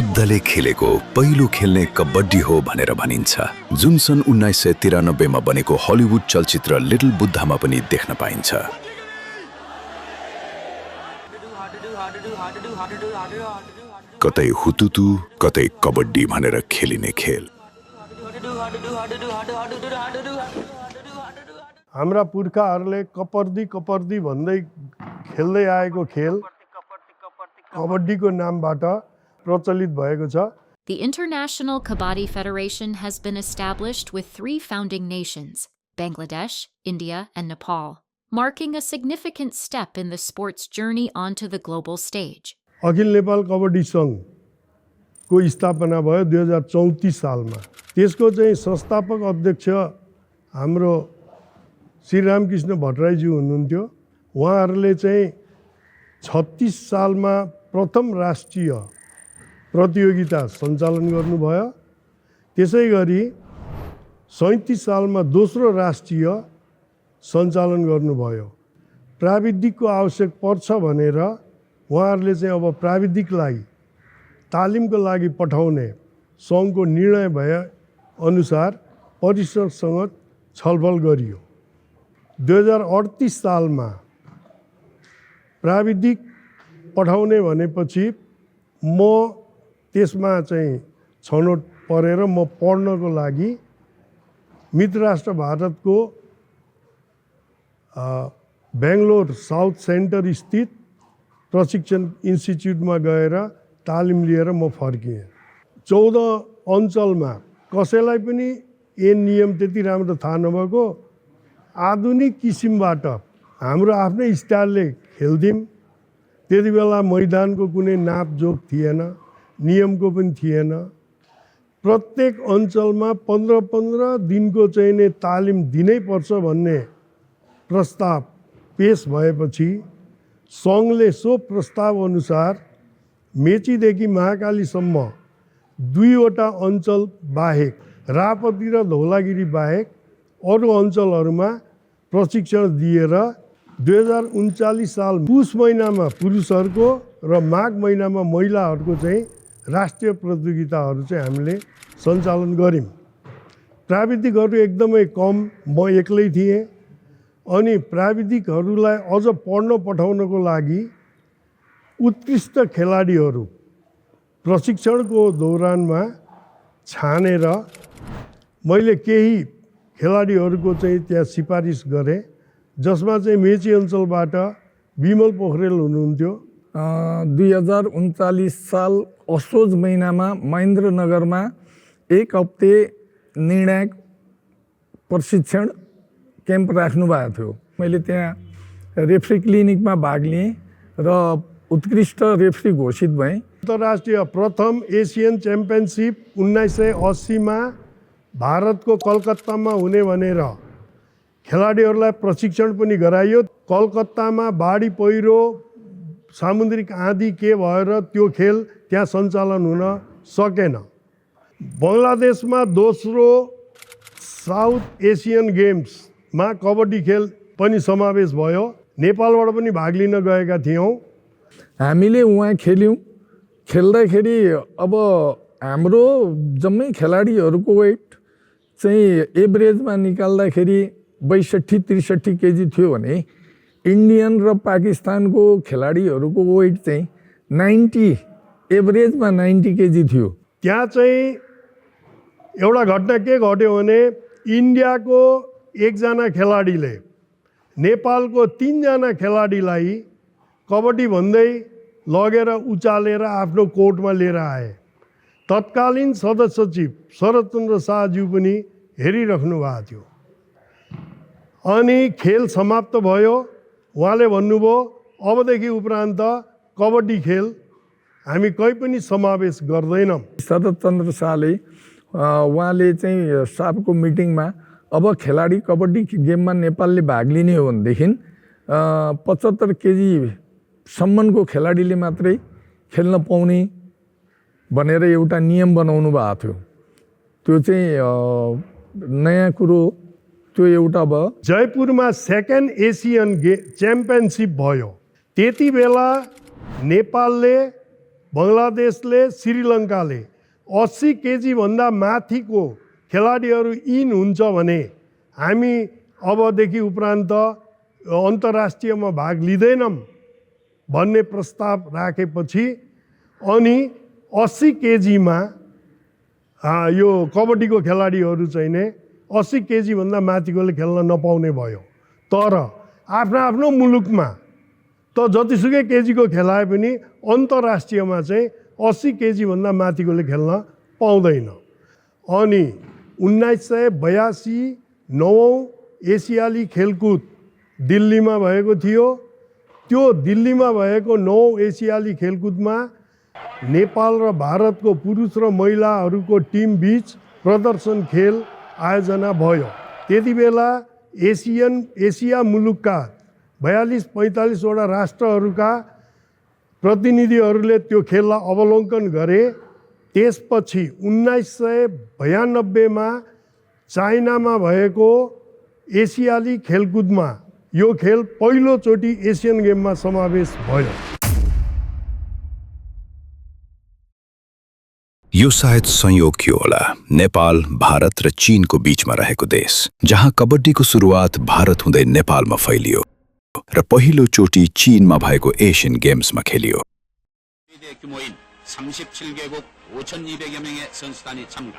बुद्धले खेलेको पहिलो खेल्ने कबड्डी हो भनेर भनिन्छ, जुन सन् 1993 मा बनेको हलिउड चलचित्र लिटल बुद्धामा पनि देख्न पाइन्छ। कतै हुतुतु कतै कबड्डी भनेर खेलिने खेल। हाम्रा पुर्खाहरूले कपर्दी कपर्दी भन्दै खेल्दै आएको खेल कबड्डीको नामबाट प्रचलित भएको छ। The International Kabaddi Federation has been established with 3 founding nations, Bangladesh, India, and Nepal, marking a significant step in the sport's journey onto the global stage. अखिल नेपाल कबड्डी सङ्घको स्थापना भयो 2034 सालमा। त्यसको चाहिँ संस्थापक अध्यक्ष हाम्रो श्री रामकृष्ण भट्टराईज्यू हुनुहुन्थ्यो। उहाँहरूले चाहिँ 36 सालमा प्रथम राष्ट्रिय प्रतियोगिता सञ्चालन गर्नुभयो। त्यसै गरी 37 सालमा दोस्रो राष्ट्रिय सञ्चालन गर्नुभयो। प्राविधिकको आवश्यक पर्छ भनेर उहाँहरूले चाहिँ अब प्राविधिकलाई तालिमको लागि पठाउने सङ्घको निर्णय भए अनुसार परिषदसँग छलफल गरियो। 2038 सालमा प्राविधिक पठाउने भनेपछि म त्यसमा चाहिँ छनौट परेर म पढ्नको लागि मित्र राष्ट्र भारतको बेङ्गलोर साउथ सेन्टर स्थित प्रशिक्षण इन्स्टिच्युटमा गएर तालिम लिएर म फर्किएँ। 14 अञ्चलमा कसैलाई पनि यो नियम त्यति राम्रो थाहा नभएको आधुनिक किसिमबाट हाम्रो आफ्नै स्टाइलले खेल्थ्यौँ। त्यति बेला मैदानको कुनै नापजोख थिएन, नियमको पनि थिएन। प्रत्येक अञ्चलमा 15-15 दिनको चाहिँ नै तालिम दिनै पर्छ भन्ने प्रस्ताव पेश भएपछि सङ्घले सो प्रस्ताव अनुसार मेचीदेखि महाकालीसम्म 2वटा अञ्चल बाहेक, रापती र धौलागिरी बाहेक अरू अञ्चलहरूमा प्रशिक्षण दिएर 2039 साल पुस महिनामा पुरुषहरूको र माघ महिनामा महिलाहरूको चाहिँ राष्ट्रिय प्रतियोगिताहरू चाहिँ हामीले सञ्चालन गऱ्यौँ। प्राविधिकहरू एकदमै कम, म एक्लै थिएँ। अनि प्राविधिकहरूलाई अझ पढ्न पठाउनको लागि उत्कृष्ट खेलाडीहरू प्रशिक्षणको दौरानमा छानेर मैले केही खेलाडीहरूको चाहिँ त्यहाँ सिफारिस गरेँ, जसमा चाहिँ मेची अञ्चलबाट विमल पोखरेल हुनुहुन्थ्यो। 2039 साल असोज महिनामा महेन्द्रनगरमा 1 हप्ते निर्णायक प्रशिक्षण क्याम्प राख्नुभएको थियो। मैले त्यहाँ रेफ्री क्लिनिकमा भाग लिएँ र उत्कृष्ट रेफ्री घोषित भएँ। अन्तर्राष्ट्रिय प्रथम एसियन च्याम्पियनसिप 1980 मा भारतको कलकत्तामा हुने भनेर खेलाडीहरूलाई प्रशिक्षण पनि गराइयो। कलकत्तामा बाढी पहिरो, सामुद्रिक आँधी के भएर त्यो खेल त्यहाँ सञ्चालन हुन सकेन। बङ्गलादेशमा दोस्रो साउथ एसियन गेम्समा कबड्डी खेल पनि समावेश भयो। नेपालबाट पनि भाग लिन गएका थियौँ। हामीले उहाँ खेल्यौँ। खेल्दाखेरि अब हाम्रो जम्मै खेलाडीहरूको वेट चाहिँ एभरेजमा निकाल्दाखेरि 62-63 केजी थियो भने इन्डियन र पाकिस्तानको खेलाडीहरूको वेट चाहिँ 90, एभरेजमा 90 केजी थियो। त्यहाँ चाहिँ एउटा घटना के घट्यो भने इन्डियाको 1 जना खेलाडीले नेपालको 3 जना खेलाडीलाई कबड्डी भन्दै लगेर उचालेर आफ्नो कोर्टमा लिएर आए। तत्कालीन सदस्य सचिव शरदचन्द्र शाहज्यू पनि हेरिराख्नु भएको थियो। अनि खेल समाप्त भयो। उहाँले भन्नुभयो अबदेखि उपरान्त कबड्डी खेल हामी कहीँ पनि समावेश गर्दैनौँ। शरदचन्द्र शाहले उहाँले चाहिँ सापको मिटिङमा अब खेलाडी कबड्डी गेममा नेपालले भाग लिने हो भनेदेखि 75 केजी सम्मको खेलाडीले मात्रै खेल्न पाउने भनेर एउटा नियम बनाउनु भएको थियो। त्यो चाहिँ नयाँ कुरो त्यो एउटा भयो। जयपुरमा 2nd एसियन च्याम्पियनसिप भयो। त्यति बेला नेपालले बङ्गलादेशले श्रीलङ्काले 80 केजीभन्दा माथिको खेलाडीहरू इन हुन्छ भने हामी अबदेखि उपरान्त अन्तर्राष्ट्रियमा भाग लिँदैनौँ भन्ने प्रस्ताव राखेपछि अनि 80 केजीमा यो कबड्डीको खेलाडीहरू चाहिँ नै 80 केजीभन्दा माथिकोले खेल्न नपाउने भयो। तर आफ्नो मुलुकमा त जतिसुकै केजीको खेलाए पनि अन्तर्राष्ट्रियमा चाहिँ 80 केजीभन्दा माथिकोले खेल्न पाउँदैन। अनि 1982 नवौँ एसियाली खेलकुद दिल्लीमा भएको थियो। त्यो दिल्लीमा भएको 9औँ एसियाली खेलकुदमा नेपाल र भारतको पुरुष र महिलाहरूको टिम बीच प्रदर्शन खेल आयोजना भयो। त्यति बेला एसिया मुलुकका 42-45 वटा राष्ट्रहरूका प्रतिनिधिहरूले त्यो खेललाई अवलोकन गरे। त्यसपछि 1992 मा चाइनामा भएको एसियाली खेलकुदमा यो खेल पहिलोचोटि एसियन गेममा समावेश भयो। यो सायद संयोग थियो होला। नेपाल भारत र चीनको बीचमा रहेको देश जहाँ कबड्डीको सुरुवात भारत हुँदै नेपालमा फैलियो र पहिलो चोटि चीनमा भएको एसियन गेम्समा खेलियो। 37개국 5,200여 명의 선수단이 참가,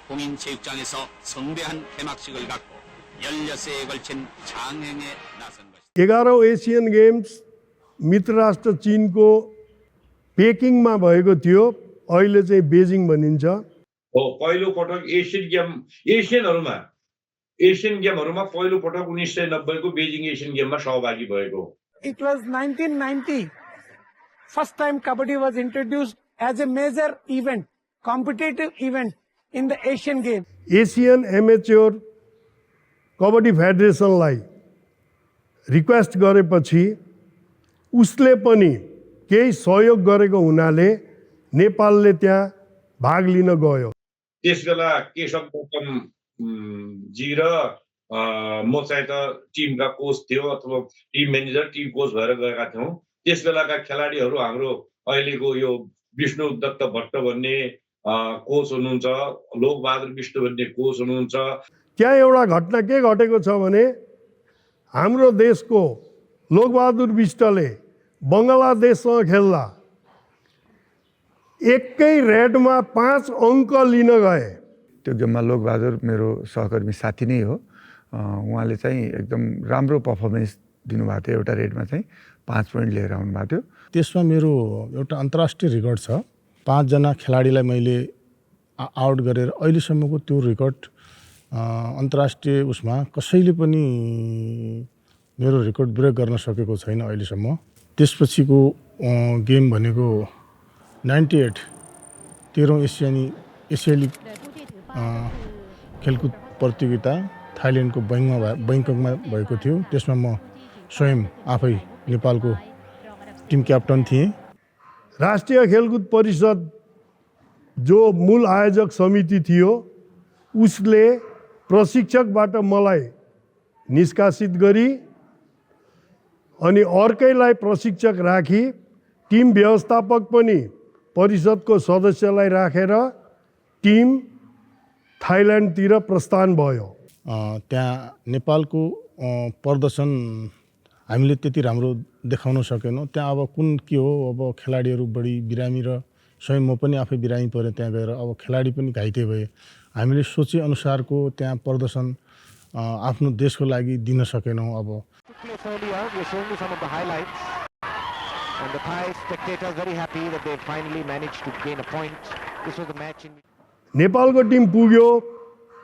공인체육장에서 성대한 개막식을 갖고 16세에 걸친 장행에 나선 것입니다. 11औं एसियन गेम्स मित्र राष्ट्र चीनको पेकिङमा भएको थियो। अहिले चाहिँ बेजिङ भनिन्छ। हो, पहिलो पटक एसियन गेमहरुमा पहिलो पटक 1990 को बेजिङ एसियन गेममा सहभागी भएको। It was 1990. First time kabaddi was introduced as a major event, competitive event in the Asian Games. Asian amateur kabaddi फेडरेसनलाई रिक्वेस्ट गरेपछि उसले पनि केही सहयोग गरेको हुनाले नेपालले त्यहाँ भाग लिन गयो। त्यसबेला केशव गौतम जी र म चाहिँ त टिमका कोच थियो अथवा टिम म्यानेजर टिम कोच भएर गएका थियौँ। त्यसबेलाका खेलाडीहरू हाम्रो अहिलेको यो विष्णु दत्त भट्ट भन्ने कोच हुनुहुन्छ, लोकबहादुर विष्ट भन्ने कोच हुनुहुन्छ। त्यहाँ एउटा घटना के घटेको छ भने हाम्रो देशको लोकबहादुर विष्टले बङ्गलादेशसँग खेल्दा एकै रेडमा 5 अङ्क लिन गए। त्यो गेममा लोकबहादुर मेरो सहकर्मी साथी नै हो। उहाँले चाहिँ एकदम राम्रो पर्फर्मेन्स दिनुभएको थियो। एउटा रेडमा चाहिँ 5 पोइन्ट लिएर आउनुभएको थियो। त्यसमा मेरो एउटा अन्तर्राष्ट्रिय रेकर्ड छ। 5 जना खेलाडीलाई मैले आउट गरेर अहिलेसम्मको त्यो रेकर्ड अन्तर्राष्ट्रिय उसमा कसैले पनि मेरो रेकर्ड ब्रेक गर्न सकेको छैन अहिलेसम्म। त्यसपछिको गेम भनेको 98 13औं एसियाली खेलकुद प्रतियोगिता थाइल्यान्डको बैङ्ककमा भएको थियो। त्यसमा म स्वयं आफै नेपालको टिम क्याप्टन थिएँ। राष्ट्रिय खेलकुद परिषद जो मूल आयोजक समिति थियो उसले प्रशिक्षकबाट मलाई निष्कासित गरी अनि अर्कैलाई प्रशिक्षक राखी टिम व्यवस्थापक पनि परिषदको सदस्यलाई राखेर टिम थाइल्यान्डतिर प्रस्थान भयो। त्यहाँ नेपालको प्रदर्शन हामीले त्यति राम्रो देखाउन सकेनौँ। त्यहाँ अब कुन के हो, अब खेलाडीहरू बढी बिरामी र स्वयं म पनि आफै बिरामी परेँ त्यहाँ गएर। अब खेलाडी पनि घाइते भए। हामीले सोचे अनुसारको त्यहाँ प्रदर्शन आफ्नो देशको लागि दिन सकेनौँ। अब नेपालको टिम पुग्यो।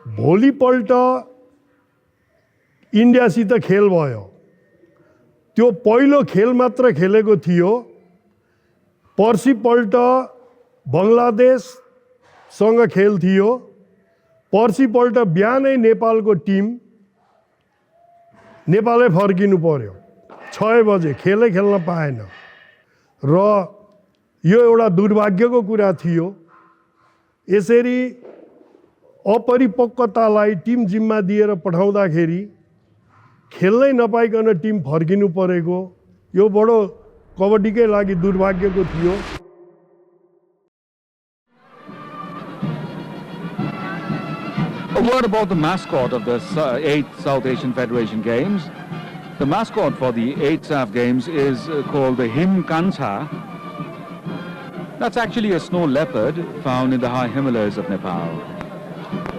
भोलिपल्ट इन्डियासित खेल भयो। त्यो पहिलो खेल मात्र खेलेको थियो। पर्सिपल्ट बङ्गलादेशसँग खेल थियो। पर्सिपल्ट बिहानै नेपालको टिम नेपालै फर्किनु पर्यो। 6 बजे खेलै खेल्न पाएन र यो एउटा दुर्भाग्यको कुरा थियो। यसरी अपरिपक्वतालाई टिम जिम्मा दिएर पठाउँदाखेरि खेल्नै नपाइकन टिम फर्किनु परेको यो बडो कबड्डीकै लागि दुर्भाग्यको थियो। A word about the mascot of the 8th South Asian Federation Games. The mascot for the 8th SAF Games is called the Him Kancha. That's actually a snow leopard found in the high Himalayas of Nepal.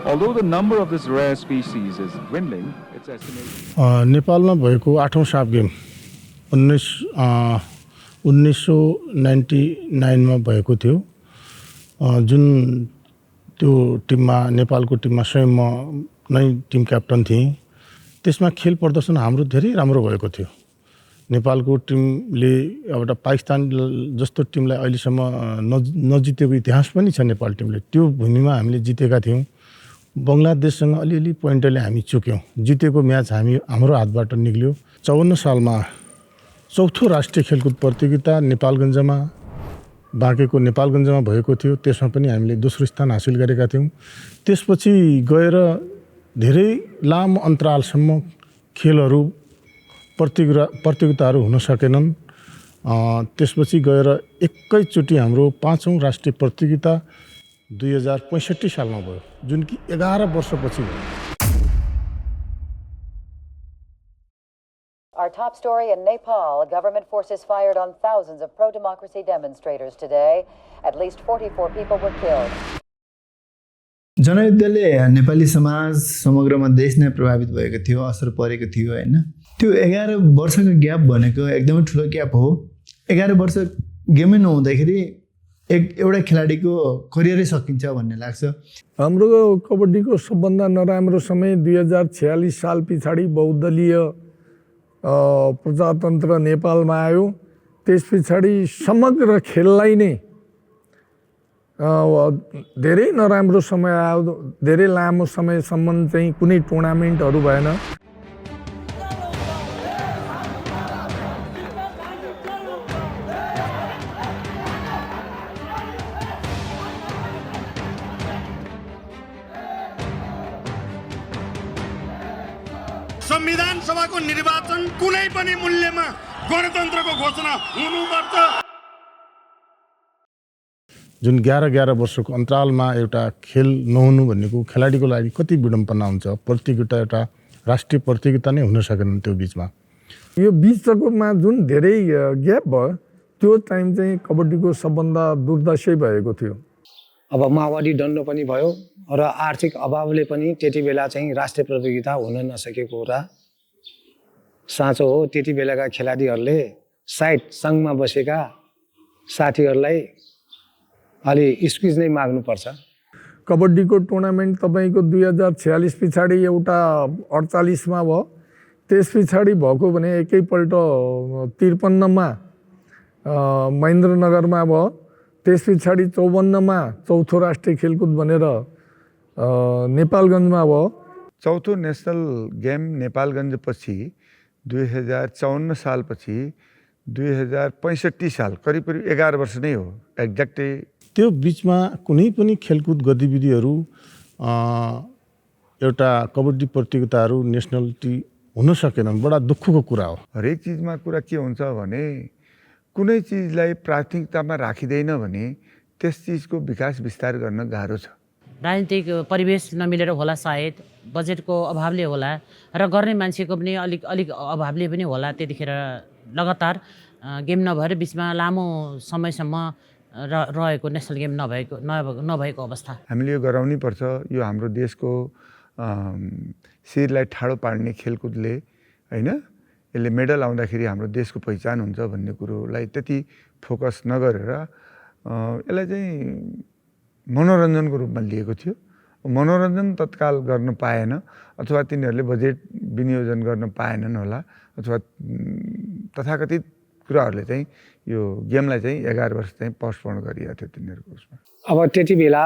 Although the number of this rare species is dwindling, it's estimated. नेपालमा भएको 8औं साफ game 1999 मा भएको थियो, जुन त्यो टिममा नेपालको टिममा स्वयं म नै टिम क्याप्टन थिएँ। त्यसमा खेल प्रदर्शन हाम्रो धेरै राम्रो भएको थियो। नेपालको टिमले एउटा पाकिस्तान जस्तो टिमलाई अहिलेसम्म नजितेको इतिहास पनि छ नेपाल टिमले। त्यो भूमिमा हामीले जितेका थियौँ। बङ्गलादेशसँग अलिअलि पोइन्टले हामी चुक्यौँ। जितेको म्याच हाम्रो हातबाट निक्ल्यो। 54 सालमा चौथो राष्ट्रिय खेलकुद प्रतियोगिता नेपालगञ्जमा बाँकेको नेपालगञ्जमा भएको थियो। त्यसमा पनि हामीले दोस्रो स्थान हासिल गरेका थियौँ। त्यसपछि गएर धेरै लामो अन्तरालसम्म खेलहरू प्रतियोगिताहरू हुन सकेनन्। त्यसपछि गएर एकैचोटि हाम्रो 5औं राष्ट्रिय प्रतियोगिता 2065 सालमा भयो, जुन कि 11 वर्षपछि भयो। Our top story in Nepal, government forces fired on thousands of pro-democracy demonstrators today. At least 44 people were killed. जनयुद्धले Nepali समाज समग्रमा देश नै प्रभावित भएको थियो, असर परेको थियो हैन। त्यो 11 वर्षको ग्याप भनेको एकदमै ठुलो ग्याप हो। 11 वर्ष गेमै नहुँदाखेरि एउटा खेलाडीको करियरै सकिन्छ भन्ने लाग्छ। हाम्रो कबड्डीको सबभन्दा नराम्रो समय 2046 साल पछाडि बहुदलीय प्रजातन्त्र नेपालमा आयो। त्यस पछाडि समग्र खेललाई नै धेरै नराम्रो समय आयो। धेरै लामो समयसम्म चाहिँ कुनै टुर्नामेन्टहरू भएन। संविधान सभाको निर्वाचन कुनै पनि मूल्यमा गणतन्त्रको घोषणा हुनुपर्छ। जुन 11 वर्षको अन्तरालमा एउटा खेल नहुनु भनेको खेलाडीको लागि कति विडम्बना हुन्छ। प्रतियोगिता एउटा राष्ट्रिय प्रतियोगिता नै हुन सकेन त्यो बिचमा। यो बिचकोमा जुन धेरै ग्याप भयो, त्यो टाइम चाहिँ कबड्डीको सबभन्दा दुर्दशै भएको थियो। अब माओवादी दण्ड पनि भयो र आर्थिक अभावले पनि त्यति बेला चाहिँ राष्ट्रिय प्रतियोगिता हुन नसकेको कुरा साँचो हो। त्यति बेलाका खेलाडीहरूले साइड सङ्घमा बसेका साथीहरूलाई अलि स्क्विज नै माग्नुपर्छ। कबड्डीको टुर्नामेन्ट तपाईँको 2046 पछाडि एउटा 48 मा भयो। त्यस पछाडि भएको भने एकैपल्ट 53 मा महेन्द्रनगरमा भयो। त्यस पछाडि 54 मा चौथो राष्ट्रिय खेलकुद भनेर नेपालगञ्जमा भयो। चौथो नेसनल गेम नेपालगञ्जपछि 2054 सालपछि 2065 साल करिब 11 वर्ष नै हो एक्ज्याक्टली। त्यो बिचमा कुनै पनि खेलकुद गतिविधिहरू एउटा कबड्डी प्रतियोगिताहरू नेसनलिटी हुन सकेनन्। बडा दुःखको कुरा हो। हरेक चिजमा कुरा के हुन्छ भने कुनै चिजलाई प्राथमिकतामा राखिँदैन भने त्यस चिजको विकास विस्तार गर्न गाह्रो छ। राजनीतिक परिवेश नमिलेर होला, सायद बजेटको अभावले होला र गर्ने मान्छेको पनि अलिक अभावले पनि होला। त्यतिखेर लगातार गेम नभएर बिचमा लामो समयसम्म रहेको नेसनल गेम नभएको अवस्था। हामीले यो गराउनै पर्छ। यो हाम्रो देशको शिरलाई ठाडो पार्ने खेलकुदले हैन, यसले मेडल आउँदाखेरि हाम्रो देशको पहिचान हुन्छ भन्ने कुरोलाई त्यति फोकस नगरेर यसलाई चाहिँ मनोरञ्जनको रूपमा लिएको थियो। मनोरञ्जन तत्काल गर्न पाएन अथवा तिनीहरूले बजेट विनियोजन गर्न पाएनन् होला, अथवा तथाकथित कुराहरूले चाहिँ यो गेमलाई चाहिँ 11 वर्ष चाहिँ पोस्टपोन गरिएको थियो तिनीहरूको उसमा। अब त्यति बेला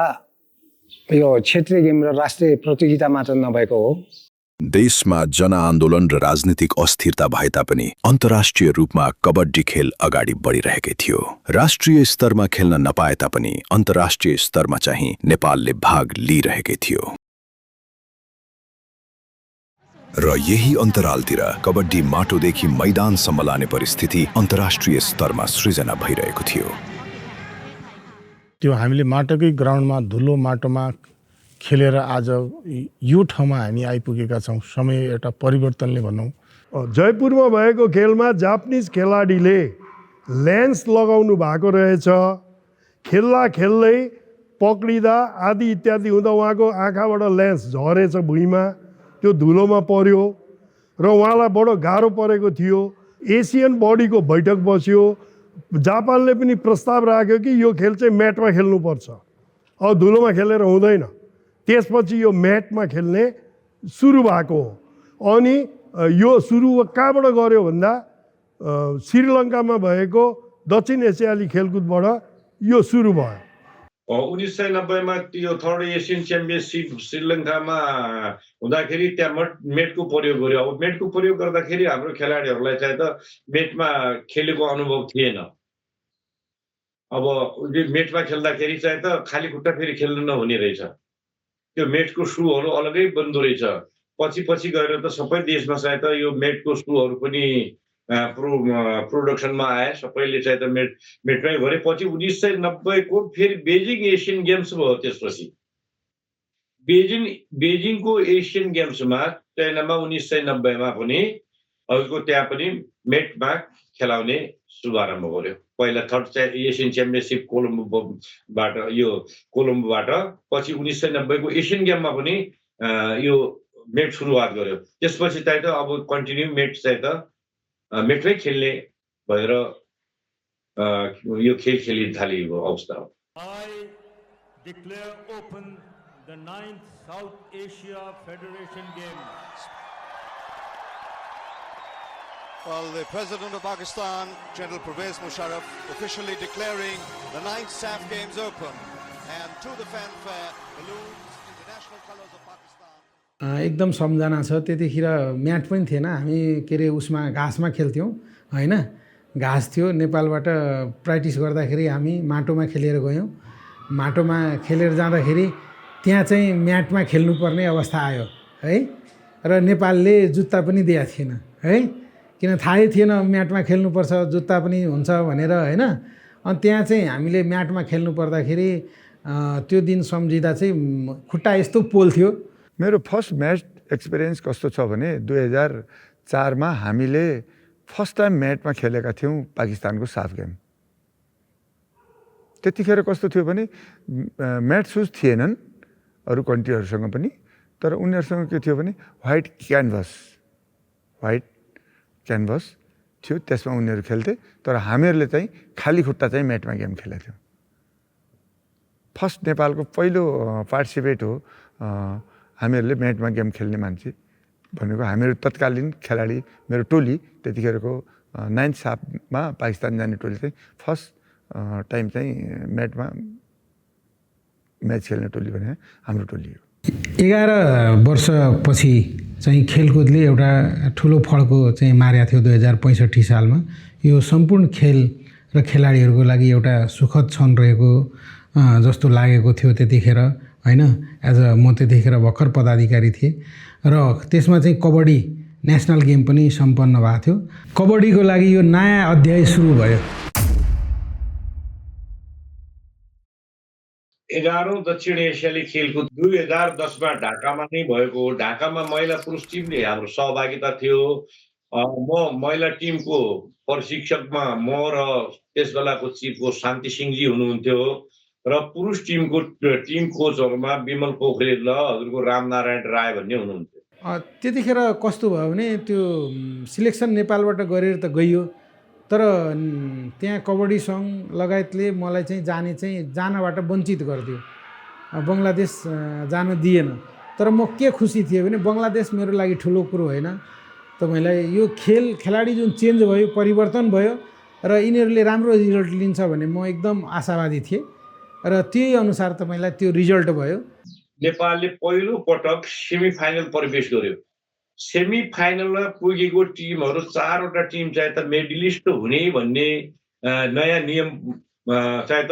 यो क्षेत्रीय गेम र राष्ट्रिय प्रतियोगिता मात्र नभएको हो। देशमा जनआन्दोलन र राजनीतिक अस्थिरता भए तापनि अन्तर्राष्ट्रिय रूपमा कबड्डी खेल अगाडि बढिरहेकै थियो। राष्ट्रिय स्तरमा खेल्न नपाए तापनि अन्तर्राष्ट्रिय स्तरमा चाहिँ नेपालले भाग लिइरहेकै थियो। र यही अन्तरालतिर कबड्डी माटोदेखि मैदानसम्म लाने परिस्थिति अन्तर्राष्ट्रिय स्तरमा सृजना भइरहेको थियो। त्यो हामीले माटोकै ग्राउन्डमा धुलो माटोमा खेलेर आज यो ठाउँमा हामी आइपुगेका छौँ। समय एउटा परिवर्तनले भनौँ। जयपुरमा भएको खेलमा जापानिज खेलाडीले लेन्स लगाउनु भएको रहेछ। खेल्दा खेल्दै पक्रिँदा आदि इत्यादि हुँदा उहाँको आँखाबाट लेन्स झरेछ भुइँमा, त्यो धुलोमा पर्यो र उहाँलाई बडो गाह्रो परेको थियो। एसियन बडीको बैठक बस्यो। जापानले पनि प्रस्ताव राख्यो कि यो खेल चाहिँ म्याटमा खेल्नुपर्छ, अब धुलोमा खेलेर हुँदैन। त्यसपछि यो म्याटमा खेल्ने सुरु भएको हो। अनि यो सुरु कहाँबाट गर्यो भन्दा श्रीलङ्कामा भएको दक्षिण एसियाली खेलकुदबाट यो सुरु भयो। 1990 मा त्यो थर्ड एसियन च्याम्पियनसिप श्रीलङ्कामा हुँदाखेरि त्यहाँ मेटको प्रयोग गर्यो। अब मेटको प्रयोग गर्दाखेरि हाम्रो खेलाडीहरूलाई चाहिँ त मेटमा खेलेको अनुभव थिएन। अब मेटमा खेल्दाखेरि चाहिँ त खाली खुट्टा फेरि खेल्नु नहुने रहेछ। त्यो मेटको सुहरू अलग्गै बन्दो रहेछ। पछि गएर त सबै देशमा चाहिँ त यो मेटको सुहरू पनि प्रोडक्सनमा आए। सबैले चाहिँ त मेटमै गरे। पछि 1990 को फेरि बेजिङ एसियन गेम्स भयो। त्यसपछि बेजिङको एसियन गेम्समा चाइनामा 1990 मा पनि अहिलेको त्यहाँ पनि मेटमा खेलाउने शुभारम्भ गर्यो। पहिला थर्ड एसियन च्याम्पियनसिप कोलम्बोबाट पछि 1990 को एसियन गेममा पनि यो मेट सुरुवात गर्यो। त्यसपछि चाहिँ त अब कन्टिन्यू मेट चाहिँ त मेटमै खेल्ने भएर यो खेल खेलिन थालेको अवस्था हो। I declare open the 9th South Asia Federation Games. Well, the President of Pakistan, General Pervez Musharraf, officially declaring the 9th SAF Games open. And to the fanfare, balloons, international colors of Pakistan. एकदम सम्झना छ। त्यतिखेर mat पनि थिएन, हामी के अरे उसमा घाँसमा खेल्थ्यौँ होइन। घाँस थियो। नेपालबाट प्र्याक्टिस गर्दाखेरि हामी माटोमा खेलेर गयौँ। माटोमा खेलेर जाँदाखेरि त्यहाँ चाहिँ म्याटमा खेल्नुपर्ने अवस्था आयो है। र नेपालले जुत्ता पनि दिएको थिएन है, किन थाहै थिएन म्याटमा खेल्नुपर्छ, जुत्ता पनि हुन्छ भनेर होइन। अनि त्यहाँ चाहिँ हामीले म्याटमा खेल्नु पर्दाखेरि त्यो दिन सम्झिँदा चाहिँ खुट्टा यस्तो पोल्थ्यो। मेरो फर्स्ट म्याच एक्सपिरियन्स कस्तो छ भने 2004 मा हामीले फर्स्ट टाइम म्याटमा खेलेका थियौँ पाकिस्तानको साफ गेम। त्यतिखेर कस्तो थियो भने म्याट सुज थिएनन् अरू कन्ट्रीहरूसँग पनि, तर उनीहरूसँग के थियो भने व्हाइट क्यानभस थियो, त्यसमा उनीहरू खेल्थे। तर हामीहरूले चाहिँ खाली खुट्टा चाहिँ म्याटमा गेम खेलेका थियौँ। फर्स्ट नेपालको पहिलो पार्टिसिपेट हो हामीहरूले म्याटमा गेम खेल्ने मान्छे भनेको। हामीहरू तत्कालीन खेलाडी, मेरो टोली त्यतिखेरको 9th साफमा पाकिस्तान जाने टोली चाहिँ फर्स्ट टाइम चाहिँ म्याटमा म्याच खेल्ने टोली भने हाम्रो टोली हो। 11 वर्षपछि चाहिँ खेलकुदले एउटा ठुलो फड्को चाहिँ मारेको थियो 2065 सालमा। यो सम्पूर्ण खेल र खेलाडीहरूको लागि एउटा सुखद क्षण रहेको जस्तो लागेको थियो त्यतिखेर होइन। म त्यतिखेर भर्खर पदाधिकारी थिएँ र त्यसमा चाहिँ कबड्डी नेसनल गेम पनि सम्पन्न भएको थियो। कबड्डीको लागि यो नयाँ अध्याय सुरु भयो। 11औं दक्षिण एसियाली खेलकुद 2010 मा ढाकामा नै भएको हो। ढाकामा महिला पुरुष टिमले हाम्रो सहभागिता थियो। म महिला टिमको प्रशिक्षकमा म र त्यस बेलाको चिफको शान्ति सिंहजी हुनुहुन्थ्यो र पुरुष टिमको टिम कोचहरूमा विमल पोखरेल र हजुरको रामनारायण राय भन्ने हुनुहुन्थ्यो। त्यतिखेर कस्तो भयो भने त्यो सिलेक्सन नेपालबाट गरेर त गइयो, तर त्यहाँ कबड्डी सङ्घ लगायतले मलाई चाहिँ जानबाट वञ्चित गरिदियो। बङ्गलादेश जान दिएन। तर म के खुसी थिएँ भने बङ्गलादेश मेरो लागि ठुलो कुरो होइन। तपाईँलाई यो खेलाडी जुन चेन्ज भयो, परिवर्तन भयो र यिनीहरूले राम्रो रिजल्ट लिन्छ भने म एकदम आशावादी थिएँ र त्यही अनुसार तपाईँलाई त्यो रिजल्ट भयो। नेपालले पहिलो पटक सेमी फाइनल प्रवेश गर्यो। सेमी फाइनलमा पुगेको टिमहरू 4वटा टिम चाहिँ त मेडलिस्ट हुने भन्ने नयाँ नियम चाहिँ त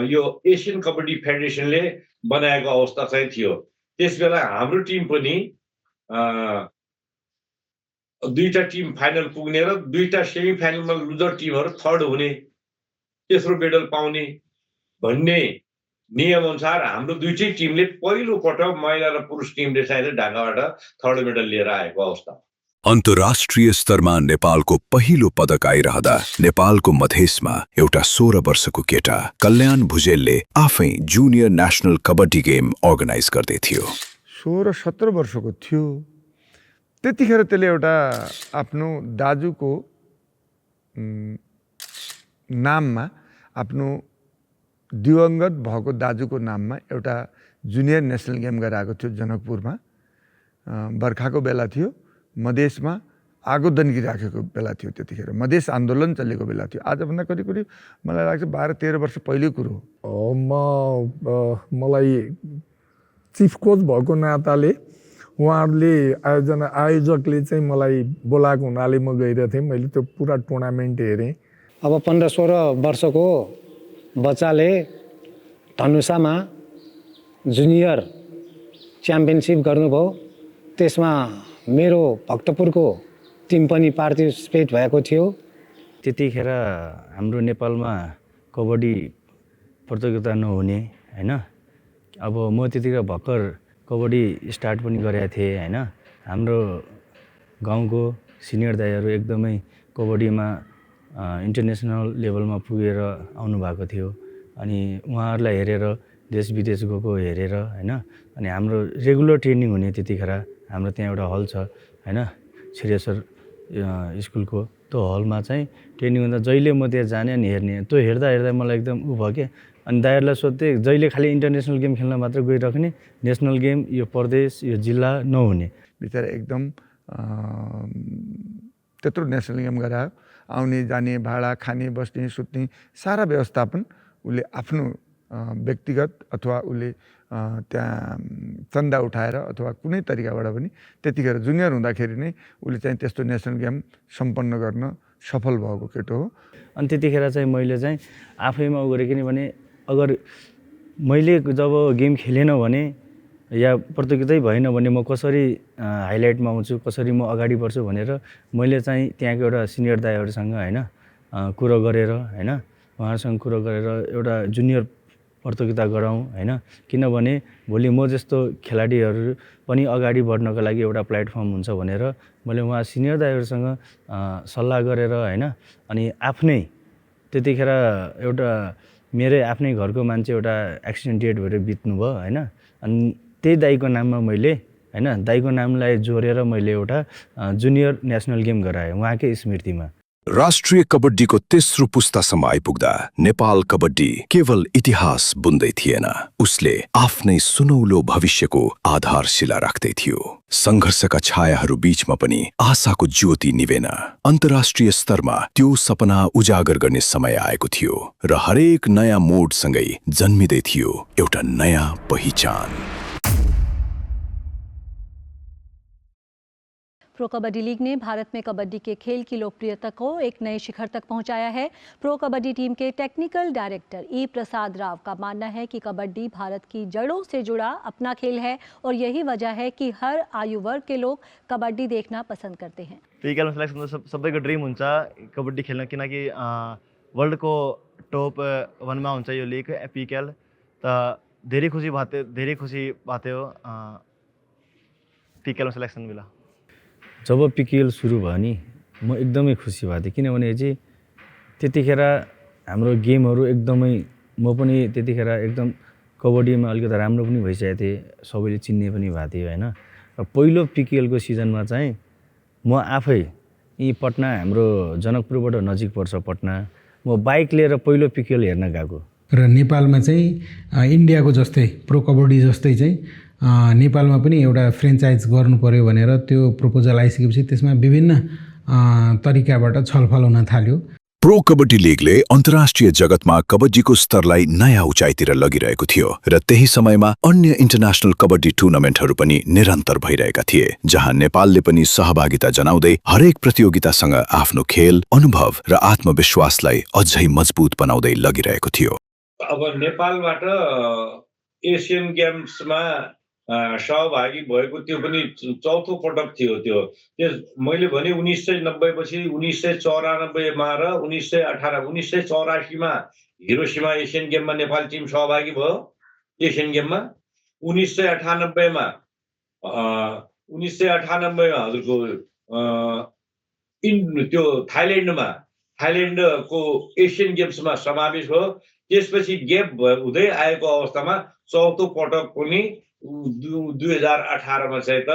यो एसियन कबड्डी फेडरेसनले बनाएको अवस्था चाहिँ थियो। त्यसबेला हाम्रो टिम पनि 2टा टिम फाइनल पुग्ने र 2टा सेमी फाइनलमा लुजर टिमहरू थर्ड हुने, तेस्रो मेडल पाउने भन्ने नियमअनुसार हाम्रो दुईटै टिमले पहिलो पटक महिला र पुरुष टिमले चाहिँ ढाकाबाट थर्ड मेडल लिएर आएको अवस्था। अन्तर्राष्ट्रिय स्तरमा नेपालको पहिलो पदक आइरहँदा नेपालको मधेसमा एउटा 16 वर्षको केटा कल्याण भुजेलले आफै junior national kabaddi game organise गर्दै थियो। 16-17 वर्षको थियो। त्यतिखेर त्यसले एउटा आफ्नो दाजुको नाममा, आफ्नो दिवंगत भएको दाजुको नाममा एउटा जुनियर नेसनल गेम गराएको थियो जनकपुरमा। बर्खाको बेला थियो, मधेसमा आगो दन्किराखेको बेला थियो। त्यतिखेर मधेस आन्दोलन चलेको बेला थियो। आजभन्दा करिब करिब मलाई लाग्छ 12-13 वर्ष पहिलो कुरो हो। मलाई चिफ कोच भएको नाताले उहाँहरूले आयोजकले चाहिँ मलाई बोलाएको हुनाले म गइरहेको थिएँ। मैले त्यो पुरा टुर्नामेन्ट हेरेँ। अब 15-16 वर्षको बच्चाले धनुषामा जुनियर च्याम्पियनसिप गर्नुभयो। त्यसमा मेरो भक्तपुरको टिम पनि पार्टिसिपेट भएको थियो। त्यतिखेर हाम्रो नेपालमा कबड्डी प्रतियोगिता नहुने हैन। अब म त्यतिखेर भर्खर कबड्डी स्टार्ट पनि गरेको थिएँ हैन। हाम्रो गाउँको सिनियर दाइहरू एकदमै कबड्डीमा इन्टरनेसनल लेभलमा पुगेर आउनु भएको थियो। अनि उहाँहरूलाई हेरेर देश विदेश गएको हेरेर हैन। अनि हाम्रो रेगुलर ट्रेनिङ हुने त्यतिखेर हाम्रो त्यहाँ एउटा हल छ हैन, श्रेयसर स्कुलको। त्यो हलमा चाहिँ ट्रेनिङ हुँदा जहिले म त्यहाँ जाने अनि हेर्ने। त्यो हेर्दा हेर्दा मलाई एकदम भयो के। अनि दाइहरूलाई सोध्थेँ, जहिले खालि इन्टरनेसनल गेम खेल्न मात्र गइराख्ने, नेसनल गेम यो प्रदेश यो जिल्ला नहुने। बिचरा एकदम त्यत्रो नेसनल गेम गरायो। आउने जाने भाडा, खाने बस्ने सुत्ने सारा व्यवस्थापन उसले आफ्नो व्यक्तिगत अथवा उसले त्यहाँ चन्दा उठाएर अथवा कुनै तरिकाबाट पनि त्यतिखेर जुनियर हुँदाखेरि नै उसले चाहिँ त्यस्तो नेसनल गेम सम्पन्न गर्न सफल भएको केटो हो। अनि त्यतिखेर चाहिँ मैले चाहिँ आफैमा उ गरेँ। किनभने अगर मैले जब गेम खेलेन भने या प्रतियोगितै भएन भने म कसरी हाइलाइटमा आउँछु, कसरी म अगाडि बढ्छु भनेर मैले चाहिँ त्यहाँको एउटा सिनियर दाइहरूसँग हैन कुरो गरेर हैन, उहाँहरूसँग कुरो गरेर एउटा जुनियर प्रतियोगिता गराउँ हैन। किनभने भोलि म जस्तो खेलाडीहरू पनि अगाडि बढ्नको लागि एउटा प्लेटफर्म हुन्छ भनेर मैले उहाँ सिनियर दाइहरूसँग सल्लाह गरेर हैन। अनि आफ्नै त्यतिखेर एउटा मेरै आफ्नै घरको मान्छे एउटा एक्सिडेन्ट डेट भएर बित्नुभयो हैन। अनि त्यही दाइको नाममा मैले हैन, दाइको नामलाई जोडेर मैले एउटा जुनियर नेसनल गेम गराएँ उहाँकै स्मृतिमा। राष्ट्रिय कबड्डीको तेस्रो पुस्तासम्म आइपुग्दा नेपाल कबड्डी केवल इतिहास बुन्दै थिएन, उसले आफ्नै सुनौलो भविष्यको आधारशिला राख्दै थियो। संघर्षका छायाहरू बीचमा पनि आशाको ज्योति निभेन। अन्तर्राष्ट्रिय स्तरमा त्यो सपना उजागर गर्ने समय आएको थियो र हरेक नयाँ मोडसँगै जन्मिँदै थियो एउटा नयाँ पहिचान। प्रो कबड्डी लीग ने भारत में कबड्डी के खेल की लोकप्रियता को एक नए शिखर तक पहुंचाया है। प्रो कबड्डी टीम के टेक्निकल डायरेक्टर ई प्रसाद राव का मानना है कि कबड्डी भारत की जड़ों से जुड़ा अपना खेल है और यही वजह है कि हर आयु वर्ग के लोग कबड्डी देखना पसंद करते हैं। पिकेएल सिलेक्सन त सबैको ड्रिम हुन्छ कबड्डी खेल्न, किनकि वर्ल्डको टप 1 मा हुन्छ यो लिग पिकेएल। त धेरै खुसी भएको थियो पिकेएल सिलेक्सन मिला। जब पिकेएल सुरु भयो नि म एकदमै खुसी भएको थिएँ। किनभने चाहिँ त्यतिखेर हाम्रो गेमहरू एकदमै म पनि त्यतिखेर एकदम कबड्डीमा अलिकति राम्रो पनि भइसकेको थिएँ, सबैले चिन्ने पनि भएको थियो हैन। र पहिलो पिकेएलको सिजनमा चाहिँ म आफै यी पटना, हाम्रो जनकपुरबाट नजिक पर्छ पटना, म बाइक लिएर पहिलो पिकेएल हेर्न गएको। र नेपालमा चाहिँ इन्डियाको जस्तै प्रो कबड्डी जस्तै चाहिँ नेपालमा पनि एउटा फ्रेन्चाइज गर्नु पर्यो भनेर त्यो प्रपोजल आइसकेपछि त्यसमा विभिन्न तरिकाबाट छलफल हुन थाल्यो। प्रो कबड्डी लीगले अन्तर्राष्ट्रिय जगतमा कबड्डीको स्तरलाई नयाँ उचाइतिर लगिरहेको थियो र त्यही समयमा अन्य इन्टरनेशनल कबड्डी टुर्नामेन्टहरू पनि निरन्तर भइरहेका थिए, जहाँ नेपालले पनि सहभागिता जनाउँदै हरेक प्रतियोगितासँग आफ्नो खेल, अनुभव र आत्मविश्वासलाई अझै मजबुत बनाउँदै लगिरहेको थियो। अब नेपालबाट एसियन गेम्समा सहभागी भएको त्यो पनि चौथो पटक थियो। त्यो मैले भने 1990 पछि 1994 मा र 1984 मा हिरोसिमा एसियन गेममा नेपाल टिम सहभागी भयो। एसियन गेममा 1998मा 1998मा हजुरको त्यो थाइल्यान्डको एसियन गेम्समा समावेश भयो। त्यसपछि ग्याप हुँदै आएको अवस्थामा चौथो पटक पनि 2018मा चाहिँ त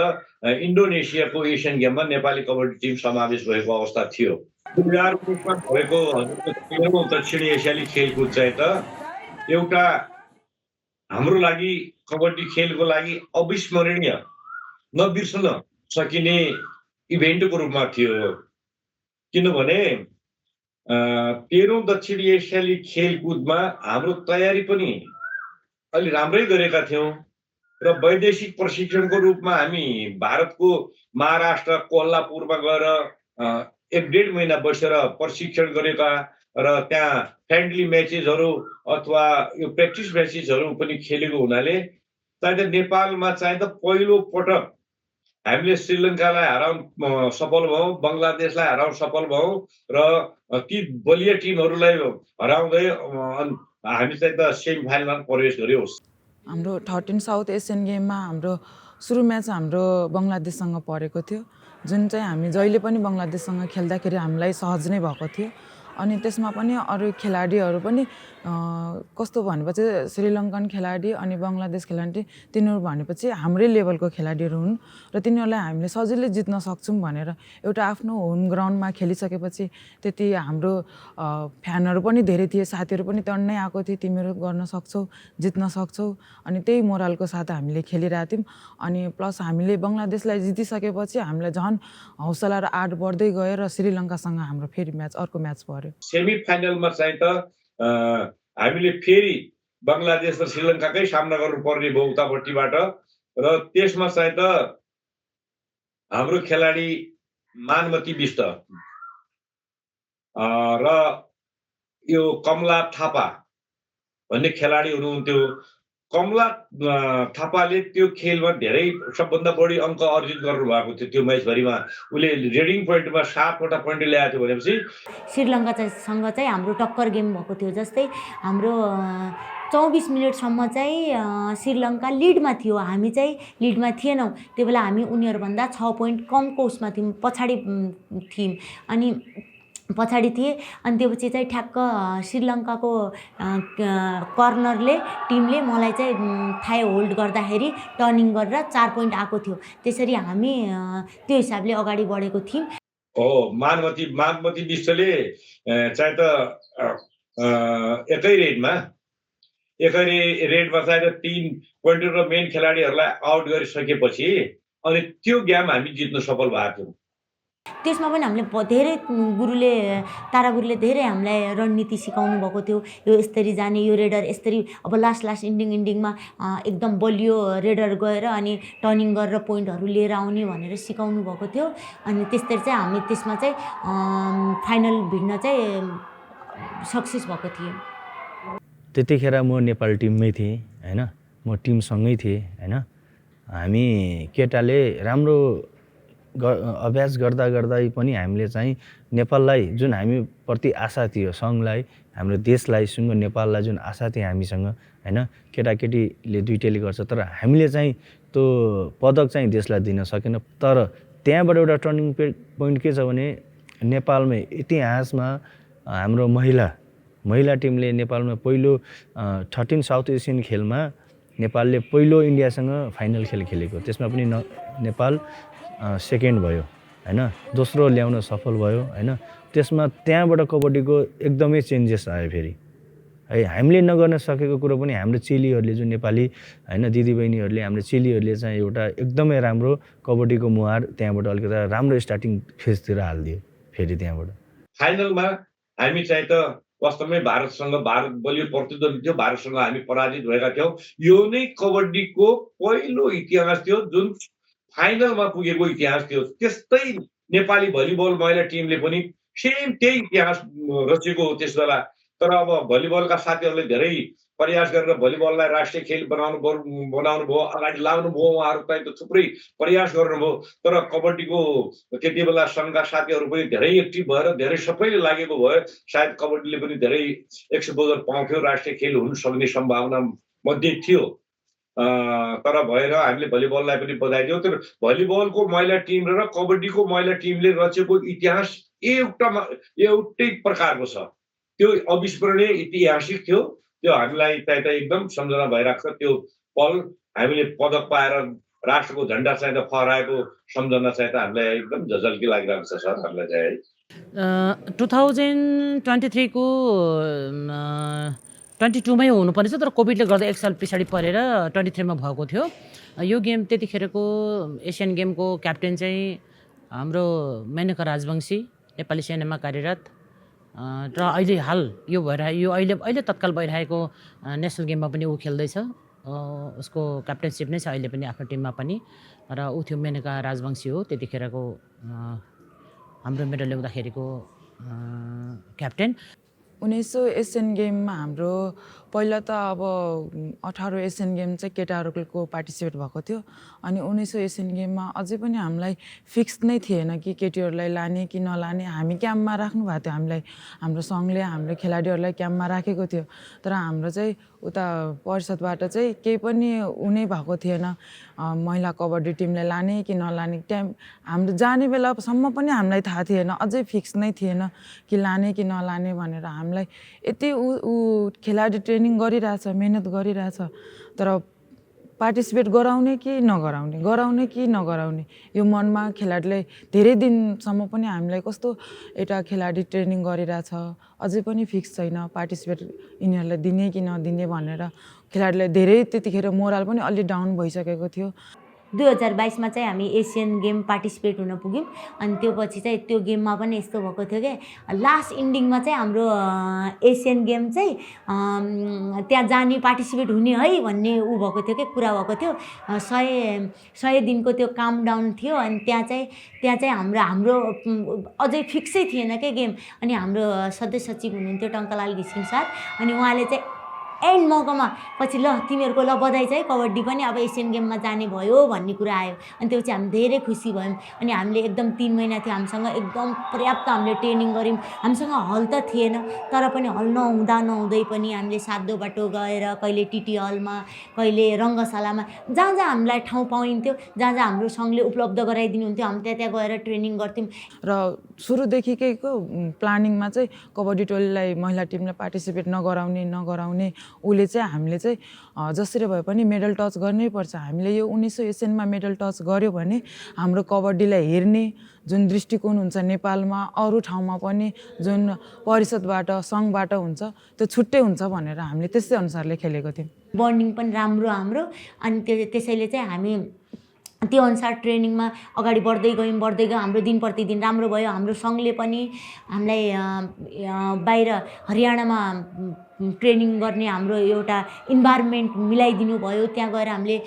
इन्डोनेसियाको एसियन गेममा नेपाली कबड्डी टिम समावेश भएको अवस्था थियो। 2019मा भएको हजुरको 13औं दक्षिण एसियाली खेलकुद चाहिँ त एउटा हाम्रो लागि कबड्डी खेलको लागि अविस्मरणीय नबिर्सन सकिने इभेन्टको रूपमा थियो। किनभने 13औं दक्षिण एसियाली खेलकुदमा हाम्रो तयारी पनि अलि राम्रै गरेका थियौँ र वैदेशिक प्रशिक्षणको रूपमा हामी भारतको महाराष्ट्र कोल्हापुरमा गएर 1.5 महिना बसेर प्रशिक्षण गरेका र त्यहाँ फ्रेन्डली म्याचेसहरू अथवा यो प्र्याक्टिस म्याचेसहरू पनि खेलेको हुनाले चाहिँ त नेपालमा चाहिँ त पहिलो पटक हामीले श्रीलङ्कालाई हराउन सफल भयौँ, बङ्गलादेशलाई हराउन सफल भयौँ र ती बलिया टिमहरूलाई हराउँदै हामी चाहिँ त सेमी फाइनलमा प्रवेश गर्यौँ। हाम्रो 13 साउथ एसियन गेममा हाम्रो सुरु म्याच हाम्रो बङ्गलादेशसँग परेको थियो, जुन चाहिँ हामी जहिले पनि बङ्गलादेशसँग खेल्दाखेरि हामीलाई सहज नै भएको थियो। अनि त्यसमा पनि अरू खेलाडीहरू पनि कस्तो भनेपछि श्रीलङ्कन खेलाडी अनि बङ्गलादेश खेलाडी तिनीहरू भनेपछि हाम्रै लेभलको खेलाडीहरू हुन् र तिनीहरूलाई हामीले सजिलै जित्न सक्छौँ भनेर एउटा आफ्नो होम ग्राउन्डमा खेलिसकेपछि त्यति हाम्रो फ्यानहरू पनि धेरै थिए, साथीहरू पनि टन्नै आएको थियो, तिमीहरू गर्न सक्छौ, जित्न सक्छौ। अनि त्यही मोरलको साथ हामीले खेलिरहेको थियौँ। अनि प्लस हामीले बङ्गलादेशलाई जितिसकेपछि हामीलाई झन् हौसला र आँट बढ्दै गयो र श्रीलङ्कासँग हाम्रो फेरि अर्को म्याच पर्यो। सेमी फाइनलमा चाहिँ त हामीले फेरि बङ्गलादेश र श्रीलङ्काकै सामना गर्नुपर्ने भयो उतापट्टिबाट र त्यसमा चाहिँ त हाम्रो खेलाडी मानमती बिष्ट र यो कमला थापा भन्ने खेलाडी हुनुहुन्थ्यो। कमला थापाले त्यो खेलमा धेरै सबभन्दा बढी अङ्क अर्जित गर्नुभएको थियो। त्यो म्याचभरिमा उसले रेडिङ पोइन्टमा 7वटा पोइन्ट ल्याएको थियो भनेपछि श्रीलङ्कासँग चाहिँ हाम्रो टक्कर गेम भएको थियो। जस्तै हाम्रो 24 मिनटसम्म चाहिँ श्रीलङ्का लिडमा थियो, हामी चाहिँ लिडमा थिएनौँ। त्यो बेला हामी उनीहरूभन्दा 6 पोइन्ट कमको उसमा थियौँ, पछाडि थियौँ अनि पछाडि थिए। अनि त्यसपछि चाहिँ ठ्याक्क श्रीलङ्काको कर्नरले टिमले मलाई चाहिँ थाई होल्ड गर्दाखेरि टर्निङ गरेर 4 पोइन्ट आएको थियो। त्यसरी हामी त्यो हिसाबले अगाडि बढेको थियौँ। हो, मानमती बिष्टले चाहिँ त एकै रेडमा चाहिँ त 3 पोइन्ट र मेन खेलाडीहरूलाई आउट गरिसकेपछि अनि त्यो गेम हामी जित्न सफल भएको थियौँ। त्यसमा पनि हामीले धेरै तारा गुरुले धेरै हामीलाई रणनीति सिकाउनु भएको थियो। यो यसरी जाने, यो रेडर यसरी, अब लास्ट इन्डिङमा एकदम बलियो रेडर गएर अनि टर्निङ गरेर पोइन्टहरू लिएर आउने भनेर सिकाउनु भएको थियो। अनि त्यसरी चाहिँ हामी त्यसमा चाहिँ फाइनल भिड्न चाहिँ सक्सेस भएको थियौँ। त्यतिखेर म नेपाल टिममै थिएँ हैन, म टिमसँगै थिएँ हैन। हामी केटाले राम्रो अभ्यास गर्दै पनि हामीले चाहिँ नेपाललाई जुन हामी प्रति आशा थियो, सङ्घलाई, हाम्रो देशलाई, सुँगो नेपाललाई जुन आशा थियो हामीसँग हैन, केटाकेटीले दुइटैले गर्छ तर हामीले चाहिँ त्यो पदक चाहिँ देशलाई दिन सकेन। तर त्यहाँबाट एउटा टर्निङ पोइन्ट के छ भने नेपालमा इतिहासमा हाम्रो महिला टिमले नेपालमा पहिलो 13 साउथ एसियन खेलमा नेपालले पहिलो इन्डियासँग फाइनल खेल खेलेको। त्यसमा पनि नेपाल सेकेन्ड भयो हैन, दोस्रो ल्याउन सफल भयो हैन। त्यसमा त्यहाँबाट कबड्डीको एकदमै चेन्जेस आयो फेरि है। हामीले नगर्न सकेको कुरो पनि हाम्रो चेलीहरूले, जुन नेपाली हैन दिदीबहिनीहरूले, हाम्रो चेलीहरूले चाहिँ एउटा एकदमै राम्रो कबड्डीको मुहार त्यहाँबाट अलिकति राम्रो स्टार्टिङ फेजतिर हालिदियो फेरि त्यहाँबाट। फाइनलमा हामी चाहिँ त वास्तवमै भारत बलियो प्रतिद्वन्दी थियो, भारतसँग हामी पराजित भएका थियौँ। यो नै कबड्डीको पहिलो इतिहास थियो जुन फाइनलमा पुगेको इतिहास थियो। त्यस्तै नेपाली भलिबल महिला टिमले पनि सेम त्यही इतिहास रचेको हो त्यस बेला। तर अब भलिबलका साथीहरूले धेरै प्रयास गरेर भलिबललाई राष्ट्रिय खेल बनाउनु भयो, अगाडि लाउनु भयो, उहाँहरू चाहिँ त थुप्रै प्रयास गर्नुभयो। तर कबड्डीको त्यति बेला सङ्घका साथीहरू पनि धेरै एक्टिभ भएर धेरै सबैले लागेको भयो। सायद कबड्डीले पनि धेरै एक्सपोजर पाउँथ्यो, राष्ट्रिय खेल हुन सक्ने सम्भावना मध्ये थियो। तर भएर हामीले भलिबललाई पनि बधाई दियौँ। तर भलिबलको महिला टिम र कबड्डीको महिला टिमले रचेको इतिहास एउटै प्रकारको छ। त्यो अविस्मरणीय ऐतिहासिक थियो। त्यो हामीलाई चाहिँ एकदम सम्झना भइरहेको छ। त्यो पल हामीले पदक पाएर राष्ट्रको झन्डा चाहिँ फहराएको सम्झना चाहिँ हामीलाई एकदम झझल्की लागिरहेको छ सर हामीलाई चाहिँ है। 2023 को 22 मै हुनुपर्ने छ, तर कोभिडले गर्दा एक साल पछाडि परेर 23 मा भएको थियो। यो गेम त्यतिखेरको एसियन गेमको क्याप्टेन चाहिँ हाम्रो मेनका राजवंशी, नेपाली सेनामा कार्यरत र अहिले हाल यो अहिले तत्काल भइरहेको नेसनल गेममा पनि ऊ खेल्दैछ। उसको क्याप्टेनसिप नै छ अहिले पनि आफ्नो टिममा पनि, र ऊ थियो मेनका राजवंशी हो त्यतिखेरको हाम्रो मेडल ल्याउँदाखेरिको क्याप्टेन। 1900 एसियन गेममा हाम्रो पहिला त अब 18 एसियन गेम चाहिँ केटाहरूको पार्टिसिपेट भएको थियो। अनि 1900 एसियन गेममा अझै पनि हामीलाई फिक्स नै थिएन कि केटीहरूलाई लाने कि नलाने। हामी क्याम्पमा राख्नु भएको थियो, हामीलाई हाम्रो सङ्घले हाम्रो खेलाडीहरूलाई क्याम्पमा राखेको थियो। तर हाम्रो चाहिँ उता परिषदबाट चाहिँ केही पनि उनी भएको थिएन, महिला कबड्डी टिमलाई लाने कि नलाने। हाम्रो जाने बेलासम्म पनि हामीलाई थाहा थिएन, अझै फिक्स नै थिएन कि लाने कि नलाने भनेर। हामीलाई यति ऊ खेलाडी ट्रेनिङ गरिरहेछ, मेहनत गरिरहेछ, तर पार्टिसिपेट गराउने कि नगराउने यो मनमा खेलाडीलाई धेरै दिनसम्म पनि हामीलाई कस्तो एउटा खेलाडी ट्रेनिङ गरिरहेछ, अझै पनि फिक्स छैन पार्टिसिपेट यिनीहरूलाई दिने कि नदिने भनेर। खेलाडीलाई धेरै त्यतिखेर मोरल पनि अलि डाउन भइसकेको थियो। 2022 मा चाहिँ हामी एसियन गेम पार्टिसिपेट हुन पुग्यौँ। अनि त्यो पछि चाहिँ त्यो गेममा पनि यस्तो भएको थियो कि लास्ट इन्डिङमा चाहिँ हाम्रो एसियन गेम चाहिँ त्यहाँ जाने पार्टिसिपेट हुने है भन्ने ऊ भएको थियो कि कुरा भएको थियो। 100 दिनको त्यो काम डाउन थियो। अनि त्यहाँ चाहिँ हाम्रो अझै फिक्सै थिएन क्या गेम। अनि हाम्रो सदस्य सचिव हुनुहुन्थ्यो टङ्कलाल घिसिङ सर, अनि उहाँले चाहिँ एन्ड मौकामा पछि ल तिमीहरूको ल बधाई चाहिँ कबड्डी पनि अब एसियन गेममा जाने भयो भन्ने कुरा आयो। अनि त्यो चाहिँ हामी धेरै खुसी भयौँ। अनि हामीले एकदम 3 महिना थियो हामीसँग, एकदम पर्याप्त हामीले ट्रेनिङ गऱ्यौँ। हामीसँग हल त थिएन, तर पनि हल नहुँदै पनि हामीले सातो बाटो गएर कहिले टिटी हलमा, कहिले रङ्गशालामा, जहाँ हामीलाई ठाउँ पाइन्थ्यो, जहाँ हाम्रो सङ्घले उपलब्ध गराइदिनुहुन्थ्यो, हामी त्यहाँ गएर ट्रेनिङ गर्थ्यौँ। र सुरुदेखिको प्लानिङमा चाहिँ कबड्डी टोलीलाई महिला टिमलाई पार्टिसिपेट नगराउने उसले चाहिँ हामीले चाहिँ जसरी भए पनि मेडल टच गर्नै पर्छ। हामीले यो 1900 एसियनमा मेडल टच गऱ्यो भने हाम्रो कबड्डीलाई हेर्ने जुन दृष्टिकोण हुन्छ नेपालमा, अरू ठाउँमा पनि जुन परिषदबाट सङ्घबाट हुन्छ त्यो छुट्टै हुन्छ भनेर हामीले त्यस्तै अनुसारले खेलेको थियौँ। बन्डिङ पनि राम्रो हाम्रो। अनि त्यसैले चाहिँ हामी त्यो अनुसार ट्रेनिङमा अगाडि बढ्दै गयौँ। हाम्रो दिन प्रतिदिन राम्रो भयो। हाम्रो सङ्घले पनि हामीलाई बाहिर हरियाणामा ट्रेनिङ गर्ने हाम्रो एउटा इन्भाइरोमेन्ट मिलाइदिनु भयो। त्यहाँ गएर हामीले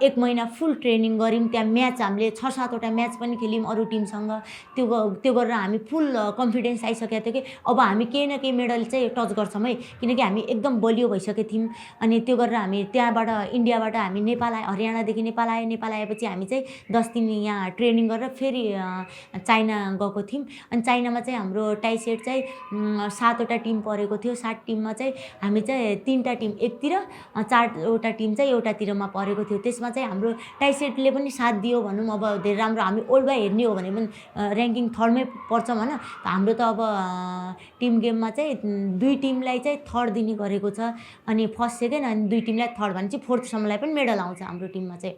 1 महिना फुल ट्रेनिङ गऱ्यौँ। त्यहाँ म्याच हामीले 6-7वटा म्याच पनि खेल्यौँ अरू टिमसँग। त्यो गरेर हामी फुल कन्फिडेन्स आइसकेको थियो कि अब हामी केही न केही मेडल चाहिँ टच गर्छौँ है, किनकि हामी एकदम बलियो भइसकेको थियौँ। अनि त्यो गरेर हामी त्यहाँबाट इन्डियाबाट हामी नेपाल आयो, हरियाणादेखि नेपाल आएपछि हामी चाहिँ 10 दिन यहाँ ट्रेनिङ गरेर फेरि चाइना गएको थियौँ। अनि चाइनामा चाहिँ हाम्रो टाइसेट चाहिँ 7वटा टिम परेको थियो। 7 टिममा चाहिँ हामी चाहिँ 3टा टिम एकतिर, 4वटा टिम चाहिँ एउटातिरमा परेको थियो। त्यसमा चाहिँ हाम्रो टाइसेटले पनि साथ दियो भनौँ। अब धेरै राम्रो, हामी ओल्ड बाई हेर्ने हो भने पनि ऱ्याङ्किङ 3मै पर्छौँ होइन। हाम्रो त अब टिम गेममा चाहिँ 2 टिमलाई चाहिँ 3rd दिने गरेको छ। अनि 1st, 2nd अनि 2 टिमलाई 3rd भने चाहिँ 4thसम्मलाई पनि मेडल आउँछ हाम्रो टिममा चाहिँ।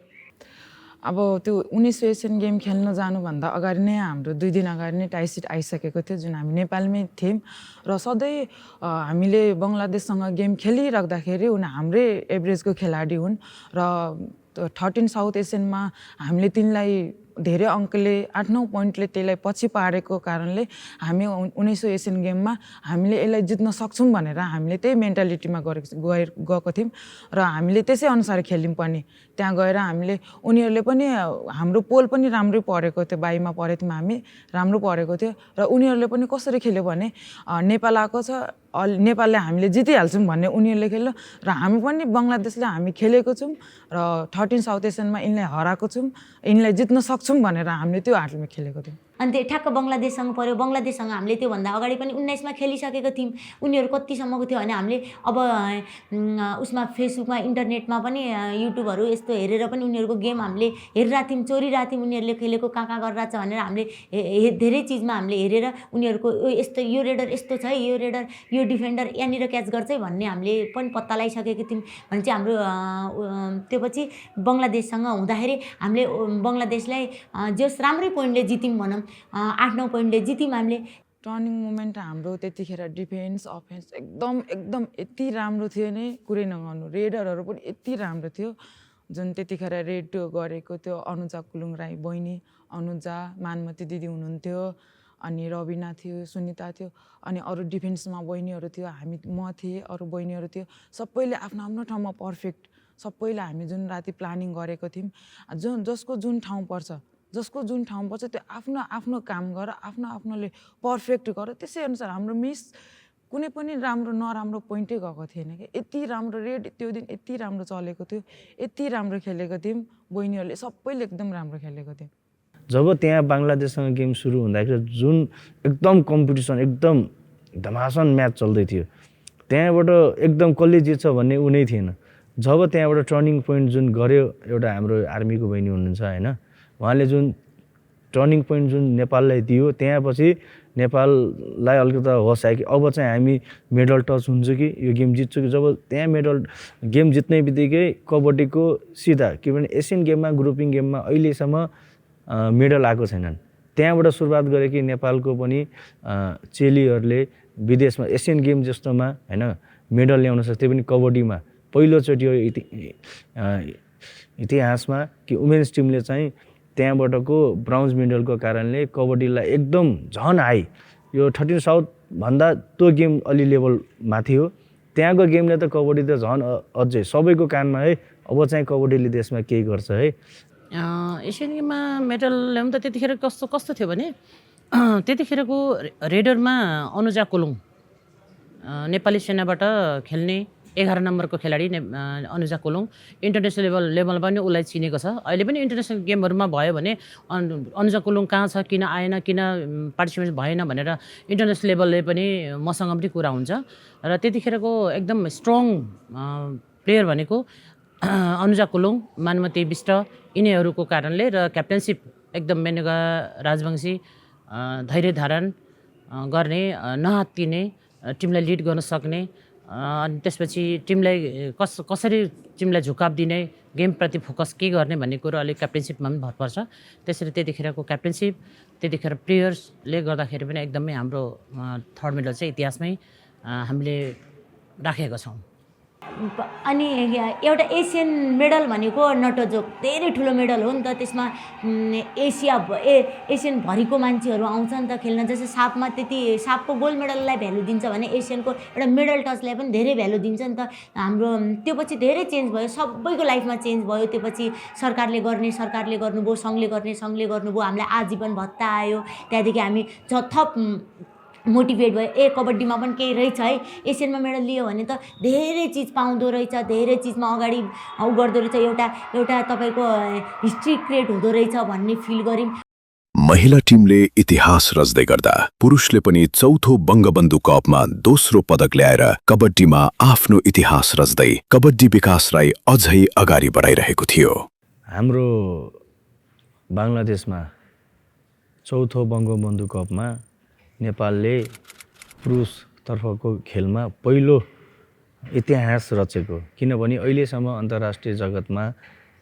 अब त्यो 1900 एसियन गेम खेल्न जानुभन्दा अगाडि नै हाम्रो 2 दिन अगाडि नै टाइसिट आइसकेको थियो, जुन हामी नेपालमै थियौँ। र सधैँ हामीले बङ्गलादेशसँग गेम खेलिराख्दाखेरि हाम्रै एभरेजको खेलाडी हुन्। र 13 साउथ एसियनमा हामीले तिनलाई धेरै अङ्कले 8-9 पोइन्टले त्यसलाई पछि पारेको कारणले हामी 1900 एसियन गेममा हामीले यसलाई जित्न सक्छौँ भनेर हामीले त्यही मेन्टालिटीमा गएको थियौँ। र हामीले त्यसै अनुसार खेल्यौँ पनि। त्यहाँ गएर हामीले उनीहरूले पनि हाम्रो पोल पनि राम्रै परेको थियो, 22मा परेको थियौँ हामी, राम्रो परेको थियो। र उनीहरूले पनि कसरी खेल्यो भने नेपाल आएको छ, नेपालले हामीले जितिहाल्छौँ भन्ने उनीहरूले खेल्यो। र हामी पनि बङ्गलादेशले हामी खेलेको छौँ र 13 साउथ एसियनमा यिनलाई हराएको छौँ, यिनलाई जित्न सक्छौँ भनेर हामीले त्यो आँटमा खेलेको थियौँ। अनि त्यो ठ्याक्क बङ्गलादेशसँग पऱ्यो। बङ्गलादेशसँग हामीले त्योभन्दा अगाडि पनि 19मा खेलिसकेको थियौँ। उनीहरू कतिसम्मको थियो भने हामीले अब उसमा फेसबुकमा इन्टरनेटमा पनि युट्युबहरू यस्तो हेरेर पनि उनीहरूको गेम हामीले हेरिरहेको थियौँ, चोरिरहेको थियौँ उनीहरूले खेलेको कहाँ गरिरहेको छ भनेर हामीले धेरै चिजमा हामीले हेरेर उनीहरूको यस्तो यो रेडर यस्तो छ है, यो रेडर यो डिफेन्डर यहाँनिर क्याच गर्छ है भन्ने हामीले पनि पत्ता लगाइसकेको थियौँ भने चाहिँ हाम्रो त्यो पछि बङ्गलादेशसँग हुँदाखेरि हामीले बङ्गलादेशलाई जस राम्रै पोइन्टले जित्यौँ भनौँ, 8-9 पोइन्टले जित्यौँ हामीले। टर्निङ मोमेन्ट हाम्रो त्यतिखेर डिफेन्स अफेन्स एकदम यति राम्रो थियो नि कुरै नगर्नु। रेडरहरू पनि यति राम्रो थियो जुन त्यतिखेर रेड गरेको त्यो अनुजा कुलुङ राई बहिनी, अनुजा मानमती दिदी हुनुहुन्थ्यो, अनि रबिना थियो, सुनिता थियो, अनि अरू डिफेन्समा बहिनीहरू थियो, म थिएँ, अरू बहिनीहरू थियो। सबैले आफ्नो आफ्नो ठाउँमा पर्फेक्ट, सबैले हामी जुन राति प्लानिङ गरेको थियौँ जसको जुन ठाउँ पर्छ त्यो आफ्नो आफ्नो काम गर, आफ्नो आफ्नोले पर्फेक्ट गर। त्यसै अनुसार हाम्रो मिस कुनै पनि राम्रो नराम्रो पोइन्टै गएको थिएन कि। यति राम्रो रेड त्यो दिन यति राम्रो चलेको थियो, यति राम्रो खेलेको थियौँ, बहिनीहरूले सबैले एकदम राम्रो खेलेको थियो। जब त्यहाँ बङ्गलादेशसँग गेम सुरु हुँदाखेरि जुन एकदम कम्पिटिसन एकदम धमासन म्याच चल्दै थियो, त्यहाँबाट एकदम कसले जित्छ भन्ने उ नै थिएन। जब त्यहाँबाट टर्निङ पोइन्ट जुन गऱ्यो एउटा हाम्रो आर्मीको बहिनी हुनुहुन्छ होइन, उहाँले जुन टर्निङ पोइन्ट जुन नेपाललाई दियो, त्यहाँपछि नेपाललाई अलिकति होस आयो कि अब चाहिँ हामी मेडल टच हुन्छ कि यो गेम जित्छु कि। जब त्यहाँ गेम जित्ने बित्तिकै कबड्डीको सिधा किनभने एसियन गेममा ग्रुपिङ गेममा अहिलेसम्म मेडल आएको छैनन्। त्यहाँबाट सुरुवात गरे कि नेपालको पनि चेलीहरूले विदेशमा एसियन गेम जस्तोमा होइन मेडल ल्याउन सक्छ, त्यो पनि कबड्डीमा पहिलोचोटि इतिहासमा कि वुमेन्स टिमले चाहिँ त्यहाँबाटको ब्राउन्ज मेडलको कारणले कबड्डीलाई एकदम झन हाई, यो 13 साउथ भन्दा त्यो गेम अलि लेभलमा थियो। त्यहाँको गेमले त कबड्डी त झन अझै सबैको कानमा है अब चाहिँ कबड्डीले देशमा केही गर्छ है। एसियन गेममा मेडल ल्याउनु त त्यतिखेर कस्तो थियो भने त्यतिखेरको रेडरमा अनुजा कुलुङ नेपाली सेनाबाट खेल्ने 11 नम्बरको खेलाडी अनुजा कुलुङ इन्टरनेसनल लेभलमा पनि उसलाई चिनेको छ। अहिले पनि इन्टरनेसनल गेमहरूमा भयो भने अनुजा कुलुङ कहाँ छ, किन आएन, किन पार्टिसिपेट भएन भनेर इन्टरनेसनल लेभलले पनि मसँग पनि कुरा हुन्छ। र त्यतिखेरको एकदम स्ट्रङ प्लेयर भनेको अनुजा कुलुङ, मानमती बिष्ट यिनीहरूको कारणले र क्याप्टेनसिप एकदम मेनका राजवंशी धैर्य धारण गर्ने, नहात्तिने, टिमलाई लिड गर्न सक्ने, अनि त्यसपछि टिमलाई कसरी टिमलाई झुकाव दिने, गेमप्रति फोकस के गर्ने भन्ने कुरो अलिक क्याप्टेनसिपमा पनि भर पर्छ। त्यसरी त्यतिखेरको क्याप्टेनसिप त्यतिखेर प्लेयर्सले गर्दाखेरि पनि एकदमै हाम्रो थर्ड मेडल चाहिँ इतिहासमै हामीले राखेका छौँ। अनि एउटा एसियन मेडल भनेको नट अ जोक, धेरै ठुलो मेडल हो नि त। त्यसमा एसियनभरिको मान्छेहरू आउँछ नि त खेल्न। जस्तै सापमा सापको गोल्ड मेडललाई भ्यालु दिन्छ भने एसियनको एउटा मेडल टचलाई पनि धेरै भ्यालु दिन्छ नि त हाम्रो। त्यो पछि धेरै चेन्ज भयो, सबैको लाइफमा चेन्ज भयो। त्यो पछि सरकारले गर्नुभयो, सङ्घले गर्नुभयो, हामीलाई आजीवन भत्ता आयो। त्यहाँदेखि हामी थप मोटिभेट भयो, कबड्डीमा पनि केही रहेछ है, एसियनमा मेडल लियो भने त धेरै चिज पाउँदो रहेछ, धेरै चिजमा अगाडि गर्दो रहेछ, एउटा तपाईँको हिस्ट्री क्रिएट हुँदो रहेछ भन्ने फिल गऱ्यौँ। महिला टिमले इतिहास रच्दै गर्दा पुरुषले पनि चौथो बङ्गबन्धु कपमा दोस्रो पदक ल्याएर कबड्डीमा आफ्नो इतिहास रच्दै कबड्डी विकासलाई अझै अगाडि बढाइरहेको थियो। हाम्रो बङ्गलादेशमा चौथो बङ्गबन्धु कपमा नेपालले पुरुषतर्फको खेलमा पहिलो इतिहास रचेको। किनभने अहिलेसम्म अन्तर्राष्ट्रिय जगतमा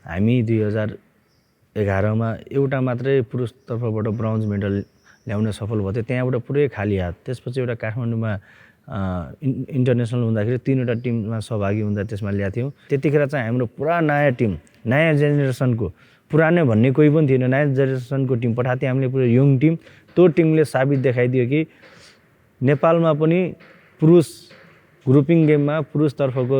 हामी 2011मा एउटा मात्रै पुरुषतर्फबाट ब्रोन्ज मेडल ल्याउन सफल भएको थियो, त्यहाँबाट पुरै खाली हात। त्यसपछि एउटा काठमाडौँमा इन्टरनेसनल हुँदाखेरि 3वटा टिममा सहभागी हुँदा त्यसमा ल्याएको थियौँ। त्यतिखेर चाहिँ हाम्रो पुरा नयाँ टिम, नयाँ जेनेरेसनको, पुरानो भन्ने कोही पनि थिएन, नयाँ जेनेरेसनको टिम पठाएको थियो हामीले, पुरै यङ टिम। त्यो टिमले साबित देखाइदियो कि नेपालमा पनि पुरुष ग्रुपिङ गेममा पुरुषतर्फको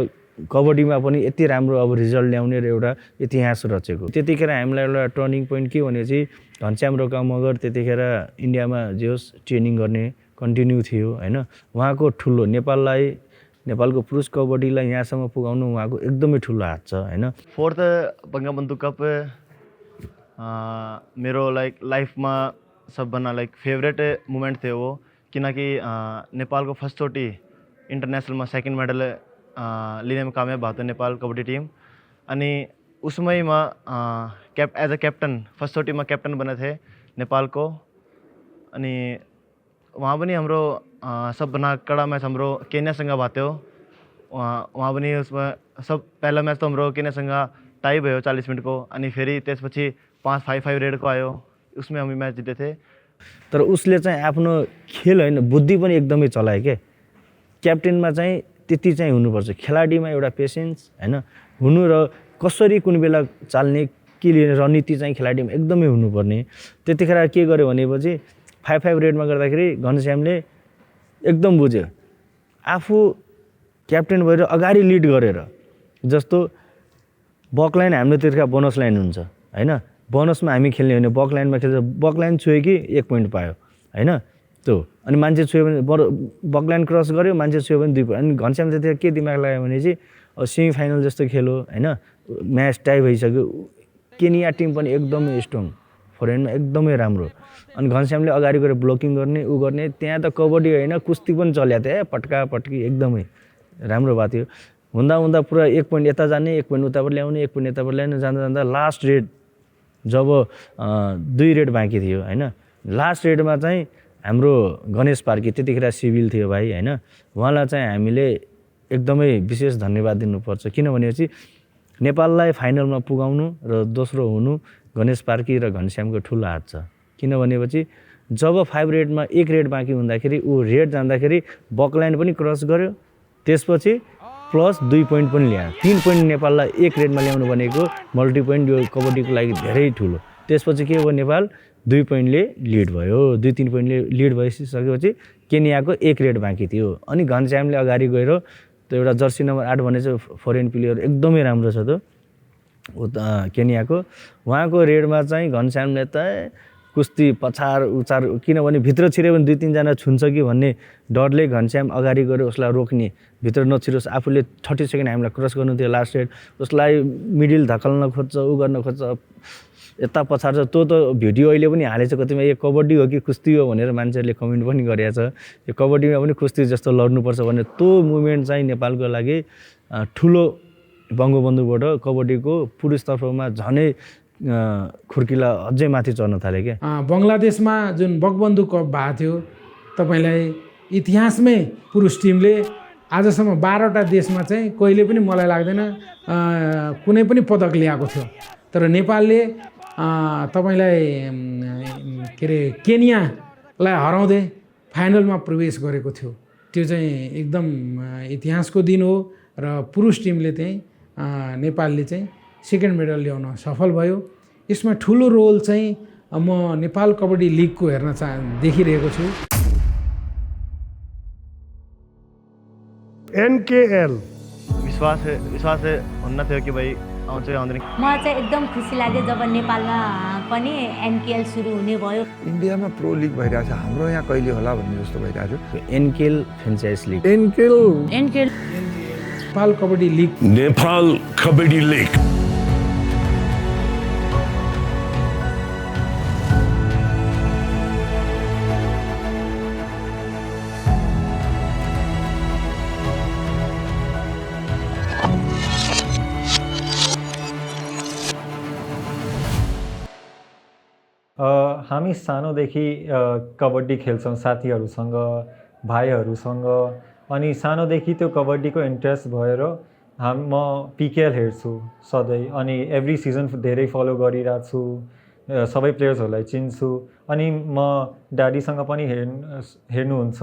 कबड्डीमा पनि यति राम्रो अब रिजल्ट ल्याउने र एउटा इतिहास रचेको। त्यतिखेर हामीलाई एउटा टर्निङ पोइन्ट के भनेपछि घनश्याम रोका मगर त्यतिखेर इन्डियामा जे होस् ट्रेनिङ गर्ने कन्टिन्यू थियो होइन। उहाँको ठुलो नेपालको पुरुष कबड्डीलाई यहाँसम्म पुगाउनु उहाँको एकदमै ठुलो हात छ होइन। फोर्थ बङ्गबन्धु कप मेरो लाइफमा सबभन्दा लाइक फेभरेट मोमेन्ट थियो वो, किनकि नेपालको फर्स्टचोटि इन्टरनेसनलमा सेकेन्ड मेडल लिने में कामयाब भएको थियो नेपाल कबड्डी टिम। अनि उसमै म एज अ क्याप्टन फर्स्टचोटि म क्याप्टन बनेको थिएँ नेपालको। अनि वहाँ पनि हाम्रो सबभन्दा कडा म्याच हाम्रो केन्यासँग भएको थियो। वहाँ पनि उसमा पहिला म्याच त हाम्रो केन्यासँग टाई भयो 40 मिनटको, अनि फेरि त्यसपछि 5-5 रेडको आयो, उसमै हामी म्याच जितेको थिएँ। तर उसले चाहिँ आफ्नो खेल होइन बुद्धि पनि एकदमै चलायो के। क्याप्टेनमा चाहिँ त्यति चाहिँ हुनुपर्छ, खेलाडीमा एउटा पेसेन्स होइन हुनु र कसरी कुन बेला चाल्ने के लिने रणनीति चाहिँ खेलाडीमा एकदमै हुनुपर्ने। त्यतिखेर के गर्यो भनेपछि 5-5 रेडमा गर्दाखेरि घनश्यामले एकदम बुझ्यो, आफू क्याप्टेन भएर अगाडि लिड गरेर, जस्तो बक लाइन हाम्रो तिर्खा बोनस लाइन हुन्छ होइन, बोनसमा हामी खेल्ने होइन बक लाइनमा खेल्छ, बक लाइन छुयो कि 1 पोइन्ट पायो होइन त्यो। अनि मान्छे छुयो भने बक लाइन क्रस गर्यो, मान्छे छुयो भने 2 पोइन्ट। अनि घनश्याम त्यतिखेर के दिमाग लाग्यो भने चाहिँ सेमी फाइनल जस्तो खेल्यो होइन, म्याच टाई भइसक्यो। केनिया टिम पनि एकदमै स्ट्रङ, फरेनमा एकदमै राम्रो। अनि घनश्यामले अगाडि गएर ब्लकिङ गर्ने ऊ गर्ने, त्यहाँ त कबड्डी होइन कुस्ती पनि चलेको थियो पट्का पट्की एकदमै राम्रो भएको थियो। हुँदा हुँदा पुरा 1 पोइन्ट यता जाने 1 पोइन्ट उताबाट ल्याउने 1 पोइन्ट यताबाट ल्याउने, जाँदा जाँदा लास्ट रेड जब 2 रेड बाँकी थियो होइन, लास्ट रेडमा चाहिँ हाम्रो गणेश पार्की त्यतिखेर सिभिल थियो भाइ होइन, उहाँलाई चाहिँ हामीले एकदमै विशेष धन्यवाद दिनुपर्छ। किनभनेपछि नेपाललाई फाइनलमा पुगाउनु र दोस्रो हुनु गणेश पार्की र घनश्यामको ठुलो हात छ। किनभनेपछि जब 5 रेडमा 1 रेड बाँकी हुँदाखेरि ऊ रेड जाँदाखेरि बकलाइन पनि क्रस गर्यो, त्यसपछि प्लस 2 पोइन्ट पनि ल्यायो। 3 पोइन्ट नेपाललाई 1 रेडमा ल्याउनु भनेको मल्टी पोइन्ट यो कबड्डीको लागि धेरै ठुलो। त्यसपछि के भयो, नेपाल 2 पोइन्टले लिड भयो, 2-3 पोइन्टले लिड भइसकेपछि केनियाको 1 रेड बाँकी थियो। अनि घनश्यामले अगाडि गएर त्यो एउटा जर्सी नम्बर 8 भने चाहिँ फरेन प्लेयर एकदमै राम्रो छ त्यो केनियाको, उहाँको रेडमा चाहिँ घनश्यामले त कुस्ती पछार उचार, किनभने भित्र छिर्यो भने 2-3 जना छुन्छ कि भन्ने डरले घनश्याम अगाडि गएर उसलाई रोक्ने, भित्र नछिरोस्। आफूले 30 सेकेन्ड हामीलाई क्रस गर्नु थियो लास्ट रेड, उसलाई मिडिल धकल्न खोज्छ ऊ गर्न खोज्छ, यता पछार छ। त्यो त भिडियो अहिले पनि हालेछ कतिमा, यो कबड्डी हो कि कुस्ती हो भनेर मान्छेहरूले कमेन्ट पनि गरेको छ। यो कबड्डीमा पनि कुस्ती जस्तो लड्नुपर्छ भनेर त्यो मुभमेन्ट चाहिँ नेपालको लागि ठुलो बङ्गबन्धुबाट कबड्डीको पुरुषतर्फमा झनै खुर्किला अझै माथि चढ्न थाले क्या। बङ्गलादेशमा जुन बकबन्धु कप भएको थियो, तपाईँलाई इतिहासमै पुरुष टिमले आजसम्म 12वटा देशमा चाहिँ कहिले पनि मलाई लाग्दैन कुनै पनि पदक ल्याएको थियो। तर नेपालले तपाईँलाई के अरे केनियालाई हराउँदै फाइनलमा प्रवेश गरेको थियो। त्यो चाहिँ एकदम इतिहासको दिन हो र पुरुष टिमले चाहिँ नेपालले चाहिँ सेकेन्ड मेडल ल्याउन सफल भयो। यसमा ठुलो रोल चाहिँ म नेपाल कबड्डी लिगको हेर्न देखिरहेको छु। NKL विश्वास हुन्न थियो कि भाइ आउँछ कि आउँदैन। मलाई चाहिँ एकदम खुसी लाग्यो जब नेपालमा पनि NKL सुरु हुने भयो। इन्डियामा प्रो लिग भइरहेको छ, हाम्रो यहाँ कहिले होला भन्ने जस्तो भइरहेको छ। NKL franchise league, NKL Nepal kabaddi league, Nepal kabaddi league. हामी सानोदेखि कबड्डी खेल्छौँ साथीहरूसँग भाइहरूसँग, अनि सानोदेखि त्यो कबड्डीको इन्ट्रेस्ट भएर म PKL हेर्छु सधैँ, अनि एभ्री सिजन धेरै फलो गरिरहेको छु, सबै प्लेयर्सहरूलाई चिन्छु। अनि म ड्याडीसँग पनि हेर्नुहुन्छ,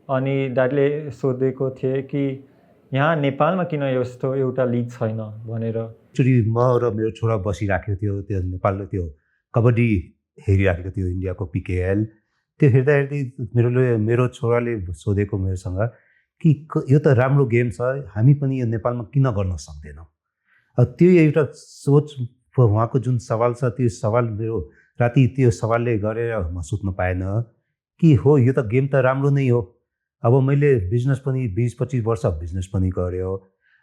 अनि ड्याडीले सोधेको थिए कि यहाँ नेपालमा किन यस्तो एउटा लिग छैन भनेर। एक्चुअली म र मेरो छोरा बसिराखेको थियो, त्यो नेपालले त्यो कबड्डी हेरिराखेको थियो इन्डियाको PKL। त्यो हेर्दा मेरो छोराले सोधेको मेरोसँग कि यो त राम्रो गेम छ, हामी पनि यो नेपालमा किन गर्न सक्दैनौँ। त्यो एउटा सोच उहाँको जुन सवाल छ, त्यो सवाल मेरो राति त्यो सवालले गरेर म सुत्न पाएन कि हो यो त गेम त राम्रो नै हो। अब मैले बिजनेस पनि 20-25 वर्ष बिजनेस पनि गऱ्यो।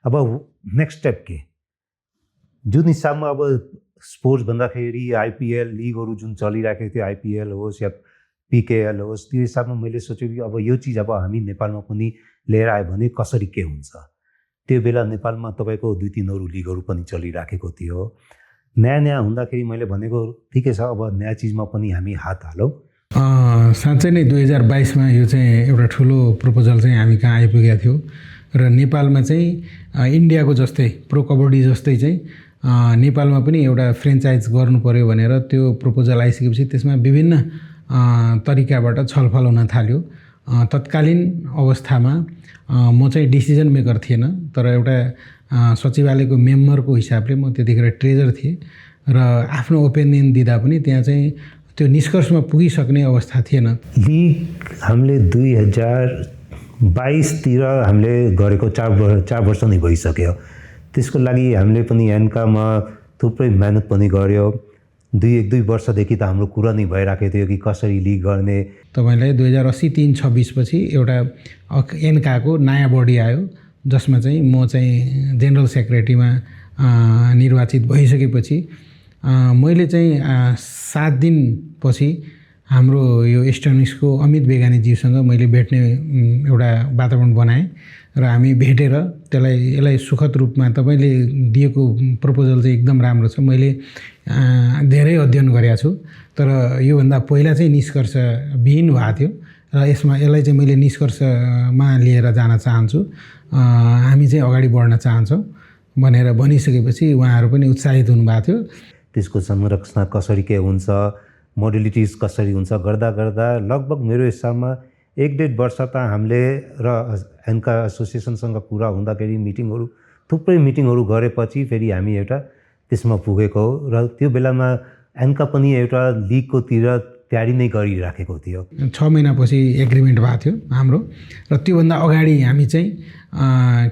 अब नेक्स्ट स्टेप के, जुन हिसाबमा अब स्पोर्ट्स भन्दाखेरि आइपिएल लिगहरू जुन चलिराखेको थियो, आइपिएल होस् या पिकेएल होस्, त्यो हिसाबमा मैले सोचेँ कि अब यो चिज अब हामी नेपालमा पनि लिएर आयो भने कसरी के हुन्छ। त्यो बेला नेपालमा तपाईँको 2-3 लिगहरू पनि चलिराखेको थियो। नयाँ हुँदाखेरि मैले भनेको ठिकै छ, अब नयाँ चिजमा पनि हामी हात हालौँ। साँच्चै नै 2022मा यो चाहिँ एउटा ठुलो प्रपोजल चाहिँ हामी कहाँ आइपुगेको थियो र नेपालमा चाहिँ इन्डियाको जस्तै प्रो कबड्डी जस्तै चाहिँ नेपालमा पनि एउटा फ्रेन्चाइज गर्नु पर्यो भनेर त्यो प्रपोजल आइसकेपछि त्यसमा विभिन्न तरिकाबाट छलफल हुन थाल्यो। तत्कालीन अवस्थामा म चाहिँ डिसिजन मेकर थिएन, तर एउटा सचिवालयको मेम्बरको हिसाबले म त्यतिखेर ट्रेजर थिएँ र आफ्नो ओपिनियन दिँदा पनि त्यहाँ चाहिँ त्यो निष्कर्षमा पुगिसक्ने अवस्था थिएन। लिग हामीले 2022तिर हामीले गरेको 4 वर्ष नै भइसक्यो। त्यसको लागि हामीले पनि एन्कामा थुप्रै मेहनत पनि गर्यो। 1-2 वर्षदेखि त हाम्रो कुरा नै भइराखेको थियो कि कसरी लिग गर्ने। तपाईँलाई 2080-3-26 पछि एउटा एन्काको नयाँ बडी आयो, जसमा चाहिँ म चाहिँ जेनरल सेक्रेटरीमा निर्वाचित भइसकेपछि मैले चाहिँ 7 दिनपछि हाम्रो यो एस्टोनिक्सको अमित बेगानीज्यूसँग मैले भेट्ने एउटा वातावरण बनाएँ र हामी भेटेर यसलाई सुखद रूपमा तपाईँले दिएको प्रपोजल चाहिँ एकदम राम्रो छ, मैले धेरै अध्ययन गरेको छु, तर योभन्दा पहिला चाहिँ निष्कर्ष विहीन भएको थियो र यसलाई चाहिँ मैले निष्कर्षमा लिएर जान चाहन्छु, हामी चाहिँ अगाडि बढ्न चाहन्छौँ भनेर भनिसकेपछि उहाँहरू पनि उत्साहित हुनुभएको थियो। त्यसको संरचना कसरी के हुन्छ, मोडलिटिज कसरी हुन्छ गर्दा लगभग मेरो हिसाबमा 1-1.5 वर्ष त हामीले र एन्का एसोसिएसनसँग कुरा हुँदाखेरि थुप्रै मिटिङहरू गरेपछि फेरि हामी एउटा त्यसमा पुगेको हो र त्यो बेलामा एन्का पनि एउटा लिगकोतिर तयारी नै गरिराखेको थियो। 6 महिनापछि एग्रिमेन्ट भएको थियो हाम्रो र त्योभन्दा अगाडि हामी चाहिँ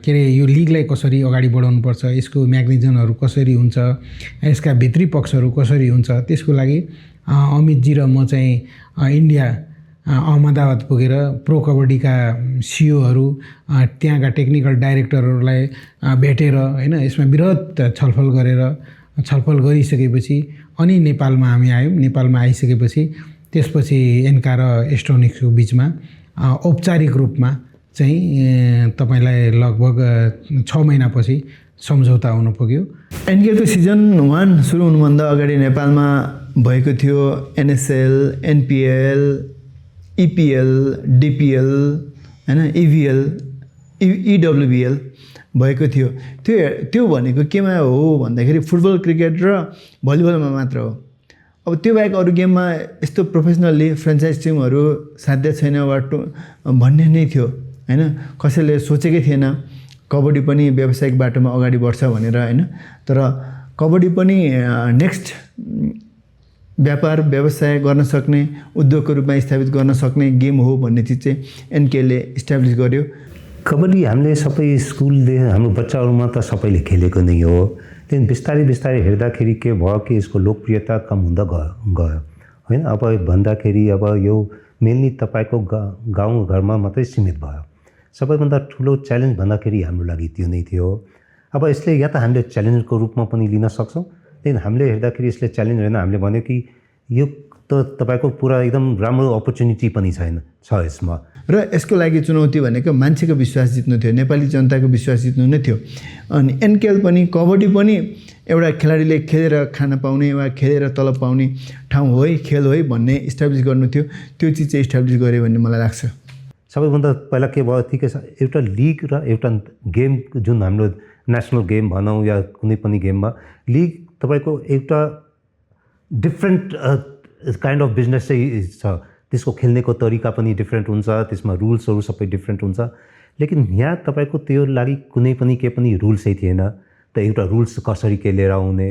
के अरे यो लिगलाई कसरी अगाडि बढाउनुपर्छ, यसको मेकानिजमहरू कसरी हुन्छ, यसका भित्री पक्षहरू कसरी हुन्छ, त्यसको लागि अमितजी र म चाहिँ इन्डिया अहमदाबाद पुगेर प्रो कबड्डीका सिओहरू, त्यहाँका टेक्निकल डाइरेक्टरहरूलाई भेटेर होइन यसमा वृहत छलफल गरिसकेपछि अनि नेपालमा हामी आयौँ। नेपालमा आइसकेपछि त्यसपछि एन्का र एस्टोनिक्सको बिचमा औपचारिक रूपमा चाहिँ तपाईँलाई लगभग 6 महिनापछि सम्झौता हुन पुग्यो। एनकेलको सिजन 1 सुरु हुनुभन्दा अगाडि नेपालमा भएको थियो एनएसएल, एनपिएल, इपिएल, डिपिएल होइन, इभिएल, इडब्ल्युबिएल भएको थियो। त्यो भनेको केमा हो भन्दाखेरि फुटबल, क्रिकेट र भलिबलमा मात्र हो। अब त्यो बाहेक अरू गेममा यस्तो प्रोफेसनल्ली फ्रेन्चाइज टिमहरू साध्य छैन भन्ने नै थियो होइन। कसैले सोचेकै थिएन कबड्डी पनि व्यावसायिक बाटोमा अगाडि बढ्छ भनेर होइन। तर कबड्डी पनि नेक्स्ट व्यापार व्यवसाय गर्न सक्ने, उद्योगको रूपमा स्थापित गर्न सक्ने गेम हो भन्ने चिज चाहिँ एनकेले इस्टाब्लिस गर्यो। कबड्डी हामीले सबै स्कुलले हाम्रो बच्चाहरूमा त सबैले खेलेको नै हो। त्यहाँदेखि बिस्तारै हेर्दाखेरि के भयो कि यसको लोकप्रियता कम हुँदा गयो होइन। अब भन्दाखेरि अब यो मेनली तपाईँको गाउँ घरमा मात्रै सीमित भयो। सबैभन्दा ठुलो च्यालेन्ज भन्दाखेरि हाम्रो लागि त्यो नै थियो। अब यसले या त हामीले च्यालेन्जको रूपमा पनि लिन सक्छौँ, त्यहाँदेखि हामीले हेर्दाखेरि यसले च्यालेन्ज होइन, हामीले भन्यो कि यो त तपाईँको पुरा एकदम राम्रो अपर्च्युनिटी पनि छ यसमा। र यसको लागि चुनौती भनेको मान्छेको विश्वास जित्नु थियो, नेपाली जनताको विश्वास जित्नु नै थियो। अनि एनकेएल पनि कबड्डी पनि एउटा खेलाडीले खेलेर खान पाउने वा खेलेर तलब पाउने ठाउँ हो है, खेल हो है भन्ने इस्टाब्लिस गर्नु थियो। त्यो चिज चाहिँ इस्टाब्लिस गर्यो भन्ने मलाई लाग्छ। सबैभन्दा पहिला के भयो, ठिकै छ, एउटा लिग र एउटा गेम जुन हाम्रो नेसनल गेम भनौँ या कुनै पनि गेममा लिग तपाईँको एउटा डिफ्रेन्ट काइन्ड अफ बिजनेस चाहिँ छ। त्यसको खेल्नेको तरिका पनि डिफ्रेन्ट हुन्छ, त्यसमा रुल्सहरू सबै डिफ्रेन्ट हुन्छ। लेकिन यहाँ तपाईँको त्यो लागि कुनै पनि के पनि रुल्सै थिएन। त एउटा रुल्स कसरी के लिएर आउने,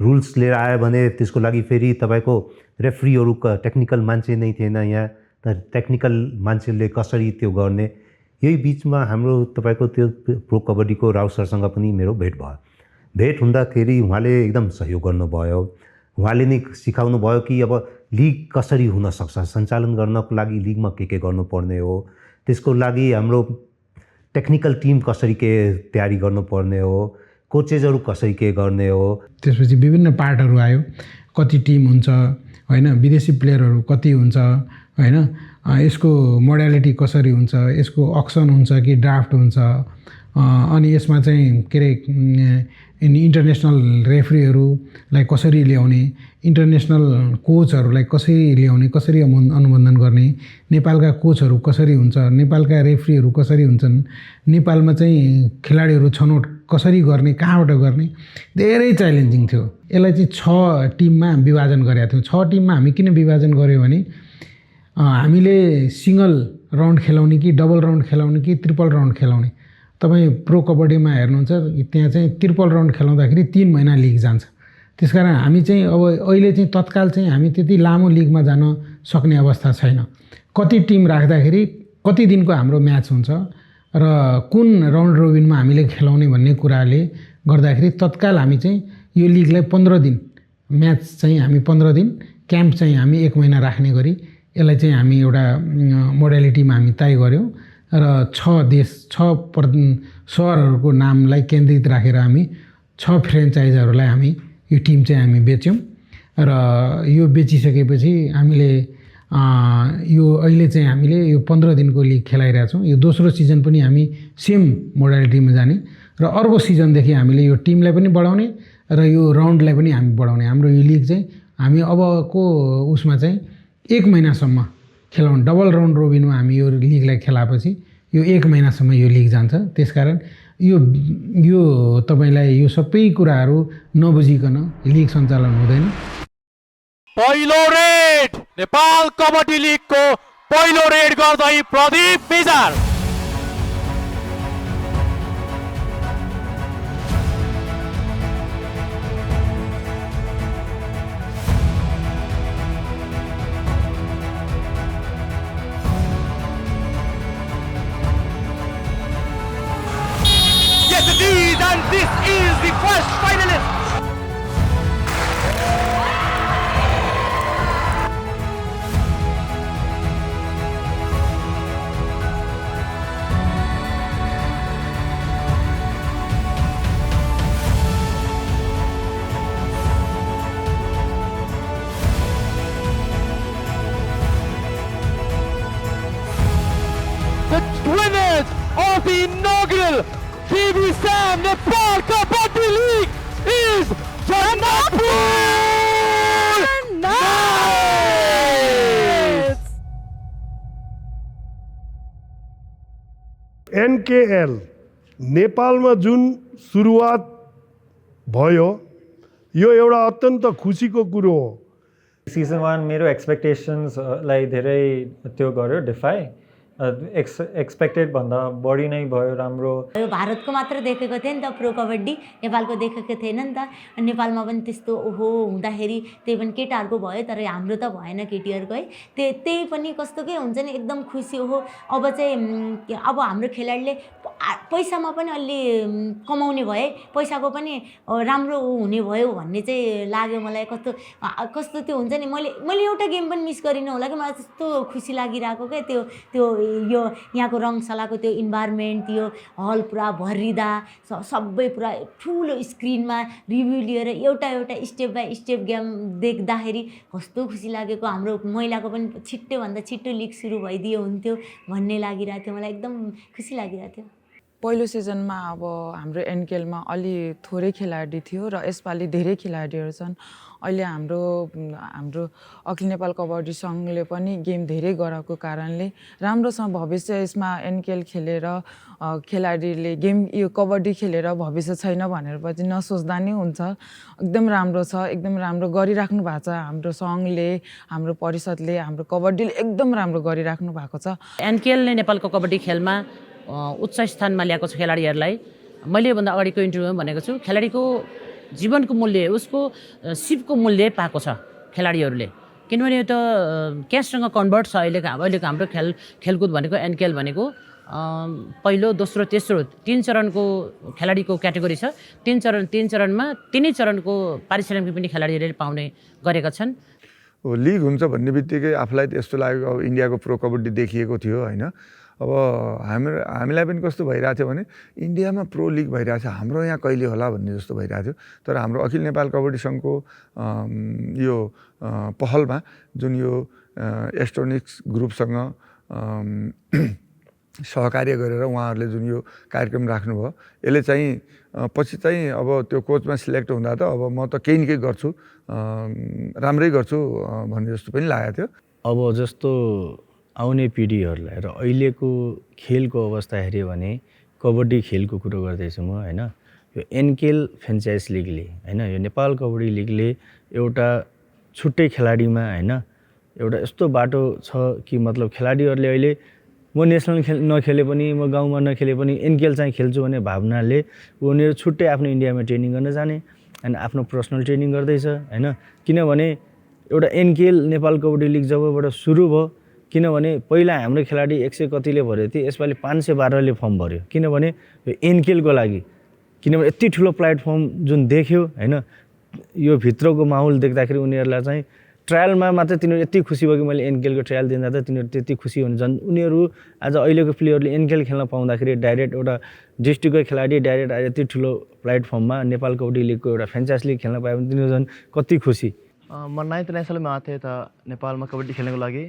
रुल्स लिएर आयो भने त्यसको लागि फेरि तपाईँको रेफ्रीहरू टेक्निकल मान्छे नै थिएन यहाँ। त टेक्निकल मान्छेले कसरी त्यो गर्ने, यही बिचमा हाम्रो तपाईँको त्यो प्रो कबड्डीको राव सरसँग पनि मेरो भेट भयो। भेट हुँदाखेरि उहाँले एकदम सहयोग गर्नुभयो। उहाँले नै सिकाउनु भयो कि अब लिग कसरी हुनसक्छ, सञ्चालन गर्नको लागि लिगमा के गर्नुपर्ने हो, त्यसको लागि हाम्रो टेक्निकल टिम कसरी के तयारी गर्नुपर्ने हो, कोचेसहरू कसरी के गर्ने हो। त्यसपछि विभिन्न पार्टहरू आयो, कति टिम हुन्छ होइन, विदेशी प्लेयरहरू कति हुन्छ होइन, यसको मोडालिटी कसरी हुन्छ, यसको अक्सन हुन्छ कि ड्राफ्ट हुन्छ, अनि यसमा चाहिँ के अरे इन्टरनेसनल रेफ्रीहरूलाई कसरी ल्याउने, इन्टरनेसनल कोचहरूलाई कसरी ल्याउने, कसरी अनुबन्धन गर्ने, नेपालका कोचहरू कसरी हुन्छ, नेपालका रेफ्रीहरू कसरी हुन्छन्, नेपालमा चाहिँ खेलाडीहरू छनौट कसरी गर्ने, कहाँबाट गर्ने, धेरै च्यालेन्जिङ थियो। यसलाई चाहिँ 6 टिममा विभाजन गरेका थियौँ। 6 टिममा हामी किन विभाजन गऱ्यौँ भने हामीले सिङ्गल राउन्ड खेलाउने कि डबल राउन्ड खेलाउने कि ट्रिपल राउन्ड खेलाउने। तपाईँ प्रो कबड्डीमा हेर्नुहुन्छ त्यहाँ चाहिँ ट्रिपल राउन्ड खेलाउँदाखेरि 3 महिना लिग जान्छ। त्यसकारण हामी चाहिँ अब अहिले चाहिँ तत्काल चाहिँ हामी त्यति लामो लिगमा जान सक्ने अवस्था छैन। कति टिम राख्दाखेरि कति दिनको हाम्रो म्याच हुन्छ र कुन राउन्ड रोबिनमा हामीले खेलाउने भन्ने कुराले गर्दाखेरि तत्काल हामी चाहिँ यो लिगलाई 15 दिन म्याच चाहिँ हामी 15 दिन, क्याम्प चाहिँ हामी 1 महिना राख्ने गरी यसलाई चाहिँ हामी एउटा मोडालिटीमा हामी तय गऱ्यौँ र 6 सहरहरूको नामलाई केन्द्रित राखेर हामी 6 फ्रेन्चाइजहरूलाई हामी यो टिम चाहिँ हामी बेच्यौँ र यो बेचिसकेपछि हामीले यो अहिले चाहिँ हामीले यो 15 दिनको लिग खेलाइरहेको छौँ। यो दोस्रो सिजन पनि हामी सेम मोडालिटीमा जाने र अर्को सिजनदेखि हामीले यो टिमलाई पनि बढाउने र यो राउन्डलाई पनि हामी बढाउने। हाम्रो यो लिग चाहिँ हामी अबको उसमा चाहिँ 1 महिनासम्म खेलाउनु, डबल राउन्ड रोबिनमा हामी यो लिगलाई खेलाएपछि यो 1 महिनासम्म यो लिग जान्छ। त्यसकारण यो तपाईँलाई यो सबै कुराहरू नबुझिकन लिग सञ्चालन हुँदैन। पहिलो रेड नेपाल कबड्डी लिगको पहिलो रेड गर्दै प्रदीप बेजार। Yes, indeed, and this is the first finalist. The winners of the inaugural TV Sam Nepal Kabaddi League is Janapur Knights! NKL नेपालमा जुन सुरुवात भयो यो एउटा अत्यन्त खुसीको कुरो हो। सिजन 1 मेरो एक्सपेक्टेसन्सलाई धेरै त्यो गर्यो डिफाई, एक्सपेक्टेड भन्दा बढी नै भयो। राम्रो यो भारतको मात्र देखेको थिएँ नि त प्रो कबड्डी, नेपालको देखेको थिएन नि त। नेपालमा पनि त्यस्तो ओहो हुँदाखेरि त्यही पनि केटाहरूको भयो, तर हाम्रो त भएन केटीहरूको है। त्यही पनि कस्तो के हुन्छ नि एकदम खुसी, ओहो अब चाहिँ अब हाम्रो खेलाडीले पैसामा पनि अलि कमाउने भए, पैसाको पनि राम्रो हुने भयो भन्ने चाहिँ लाग्यो मलाई। कस्तो त्यो हुन्छ नि, मैले एउटा गेम पनि मिस गरिनँ होला कि, मलाई त्यस्तो खुसी लागिरहेको क्या। त्यो यो यहाँको रङशालाको त्यो इन्भाइरोमेन्ट, त्यो हल पुरा भरिँदा सबै पुरा ठुलो स्क्रिनमा रिभ्यू लिएर एउटा स्टेप बाई स्टेप गेम देख्दाखेरि कस्तो खुसी लागेको। हाम्रो महिलाको पनि छिट्टोभन्दा छिट्टो लिग सुरु भइदियो हुन्थ्यो भन्ने लागिरहेको थियो मलाई, एकदम खुसी लागिरहेको थियो। पहिलो सिजनमा अब हाम्रो एनकेएलमा अलि थोरै खेलाडी थियो र यसपालि धेरै खेलाडीहरू छन्। अहिले हाम्रो अखिल नेपाल कबड्डी सङ्घले पनि गेम धेरै गराएको कारणले राम्रोसँग भविष्य यसमा एनकेएल खेलेर खेलाडीले गेम यो कबड्डी खेलेर भविष्य छैन भनेर पनि नसोच्दा नै हुन्छ। एकदम राम्रो छ, एकदम राम्रो गरिराख्नु भएको छ हाम्रो सङ्घले, हाम्रो परिषदले, हाम्रो कबड्डीले एकदम राम्रो गरिराख्नु भएको छ। एनकेएलले नेपालको कबड्डी खेलमा उच्च स्थानमा ल्याएको छ खेलाडीहरूलाई। मैले योभन्दा अगाडिको इन्टरभ्यूमा भनेको छु, खेलाडीको जीवनको मूल्य, उसको सिपको मूल्य पाएको छ खेलाडीहरूले। किनभने यो त क्याससँग कन्भर्ट छ अहिलेको हाम्रो खेलकुद भनेको। एनकेएल भनेको पहिलो, दोस्रो, तेस्रो 3 चरणको खेलाडीको क्याटेगोरी छ। 3 चरणमा 3 चरणको पारिश्रमिक पनि खेलाडीहरूले पाउने गरेका छन्। लिग हुन्छ भन्ने बित्तिकै आफूलाई यस्तो लाग्यो अब इन्डियाको प्रो कबड्डी देखिएको थियो होइन। अब हामीलाई पनि कस्तो भइरहेको थियो भने इन्डियामा प्रो लिग भइरहेको छ, हाम्रो यहाँ कहिले होला भन्ने जस्तो भइरहेको थियो। तर हाम्रो अखिल नेपाल कबड्डी सङ्घको यो पहलमा जुन यो एस्ट्रोनिक्स ग्रुपसँग सहकार्य गरेर उहाँहरूले जुन यो कार्यक्रम राख्नुभयो, यसले चाहिँ पछि चाहिँ अब त्यो कोचमा सिलेक्ट हुँदा त अब म त केही न केही गर्छु, राम्रै गर्छु भन्ने जस्तो पनि लागेको थियो। अब जस्तो आउने पिँढीहरूलाई र अहिलेको खेलको अवस्था हेऱ्यो भने कबड्डी खेलको कुरो गर्दैछु म होइन। यो एनकेएल फ्रेन्चाइज लिगले होइन, यो नेपाल कबड्डी लिगले एउटा छुट्टै खेलाडीमा होइन एउटा यस्तो बाटो छ कि मतलब खेलाडीहरूले अहिले म नेसनल नखेले पनि म गाउँमा नखेले पनि एनकेएल चाहिँ खेल्छु भन्ने भावनाले उनीहरू छुट्टै आफ्नो इन्डियामा ट्रेनिङ गर्न जाने होइन, आफ्नो पर्सनल ट्रेनिङ गर्दैछ होइन। किनभने एउटा एनकेएल नेपाल कबड्डी लिग जबबाट सुरु भयो, किनभने पहिला हाम्रो खेलाडी 100 कतिले भर्यो थियो, यसपालि 512ले फर्म भर्यो, किनभने यो एनकेएलको लागि। किनभने यति ठुलो प्लेटफर्म जुन देख्यो होइन, यो भित्रको माहौल देख्दाखेरि उनीहरूलाई चाहिँ ट्रायलमा मात्रै तिनीहरू यति खुसी भयो कि मैले एनकेएलको ट्रायल दिँदा त तिनीहरू त्यति खुसी हुन्। झन् उनीहरू आज अहिलेको प्लेयरले एनकेएल खेल्न पाउँदाखेरि डाइरेक्ट एउटा डिस्ट्रिक्टको खेलाडी डाइरेक्ट यति ठुलो प्लेटफर्ममा नेपाल कबड्डी लिगको एउटा फ्रेन्चाइज लिग खेल्न पायो भने तिनीहरू झन् कति खुसी। म 9th नेसनलमा आएको थिएँ त नेपालमा कबड्डी खेल्नको लागि।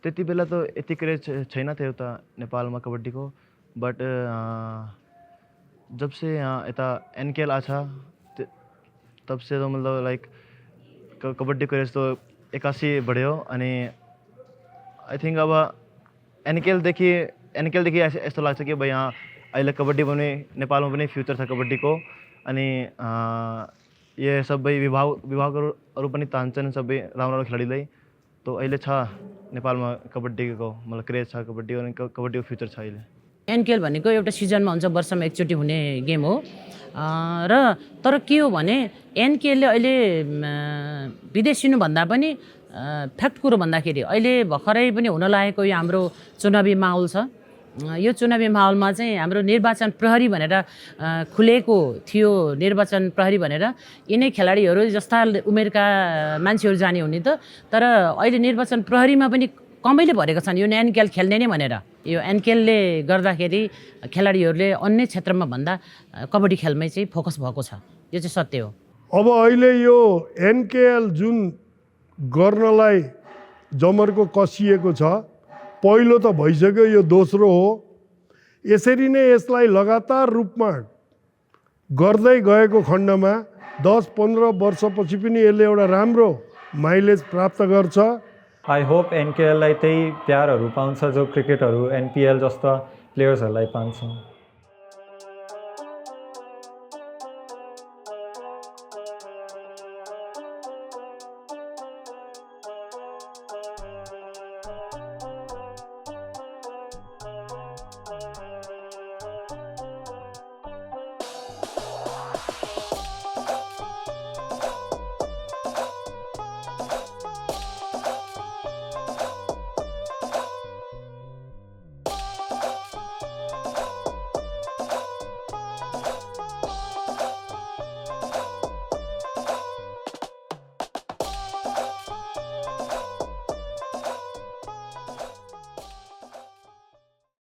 त्यति बेला त यति क्रेज छैन थियो त नेपालमा कबड्डीको, बट जब से यता एनकेएल आछ तब से तो मतलब लाइक कबड्डी क्रेज तो 81 बढ्यो। अनि आई थिङ्क अब एनकेएलदेखि यस्तो लाग्छ कि भाइ यहाँ अहिले कबड्डी पनि नेपालमा पनि फ्युचर छ कबड्डीको। अनि यो सबै विभागहरू पनि तान्छन् सबै राम्रो खेलाडीलाई। तो अहिले छ नेपालमा कबड्डीको मतलब क्रेज छ, कबड्डी अनि कबड्डीको फ्युचर छ अहिले। एनकेएल भनेको एउटा सिजनमा हुन्छ, वर्षमा एकचोटि हुने गेम हो र तर के हो भने एनकेएलले अहिले विदेशिनुभन्दा पनि फ्याक्ट कुरो भन्दाखेरि अहिले भर्खरै पनि हुन लागेको यो हाम्रो चुनावी माहौल छ। यो चुनावी माहौलमा चाहिँ हाम्रो निर्वाचन प्रहरी भनेर खुलेको थियो, निर्वाचन प्रहरी भनेर यिनै खेलाडीहरू जस्ता उमेरका मान्छेहरू जाने हुने त, तर अहिले निर्वाचन प्रहरीमा पनि कमैले भरेका छन् यो एनकेएल खेल्ने नै भनेर। यो एनकेएलले गर्दाखेरि खेलाडीहरूले अन्य क्षेत्रमा भन्दा कबड्डी खेलमै चाहिँ फोकस भएको छ, यो चाहिँ सत्य हो। अब अहिले यो एनकेएल जुन गर्नलाई जमर्को कसिएको छ, पहिलो त भइसक्यो, यो दोस्रो हो। यसरी नै यसलाई लगातार रूपमा गर्दै गएको खण्डमा 10-15 वर्षपछि पनि यसले एउटा राम्रो माइलेज प्राप्त गर्छ। आई होप एनकेएललाई त्यही प्यारहरू पाउँछ जो क्रिकेटहरू एनपिएल जस्ता प्लेयर्सहरूलाई पाउँछ।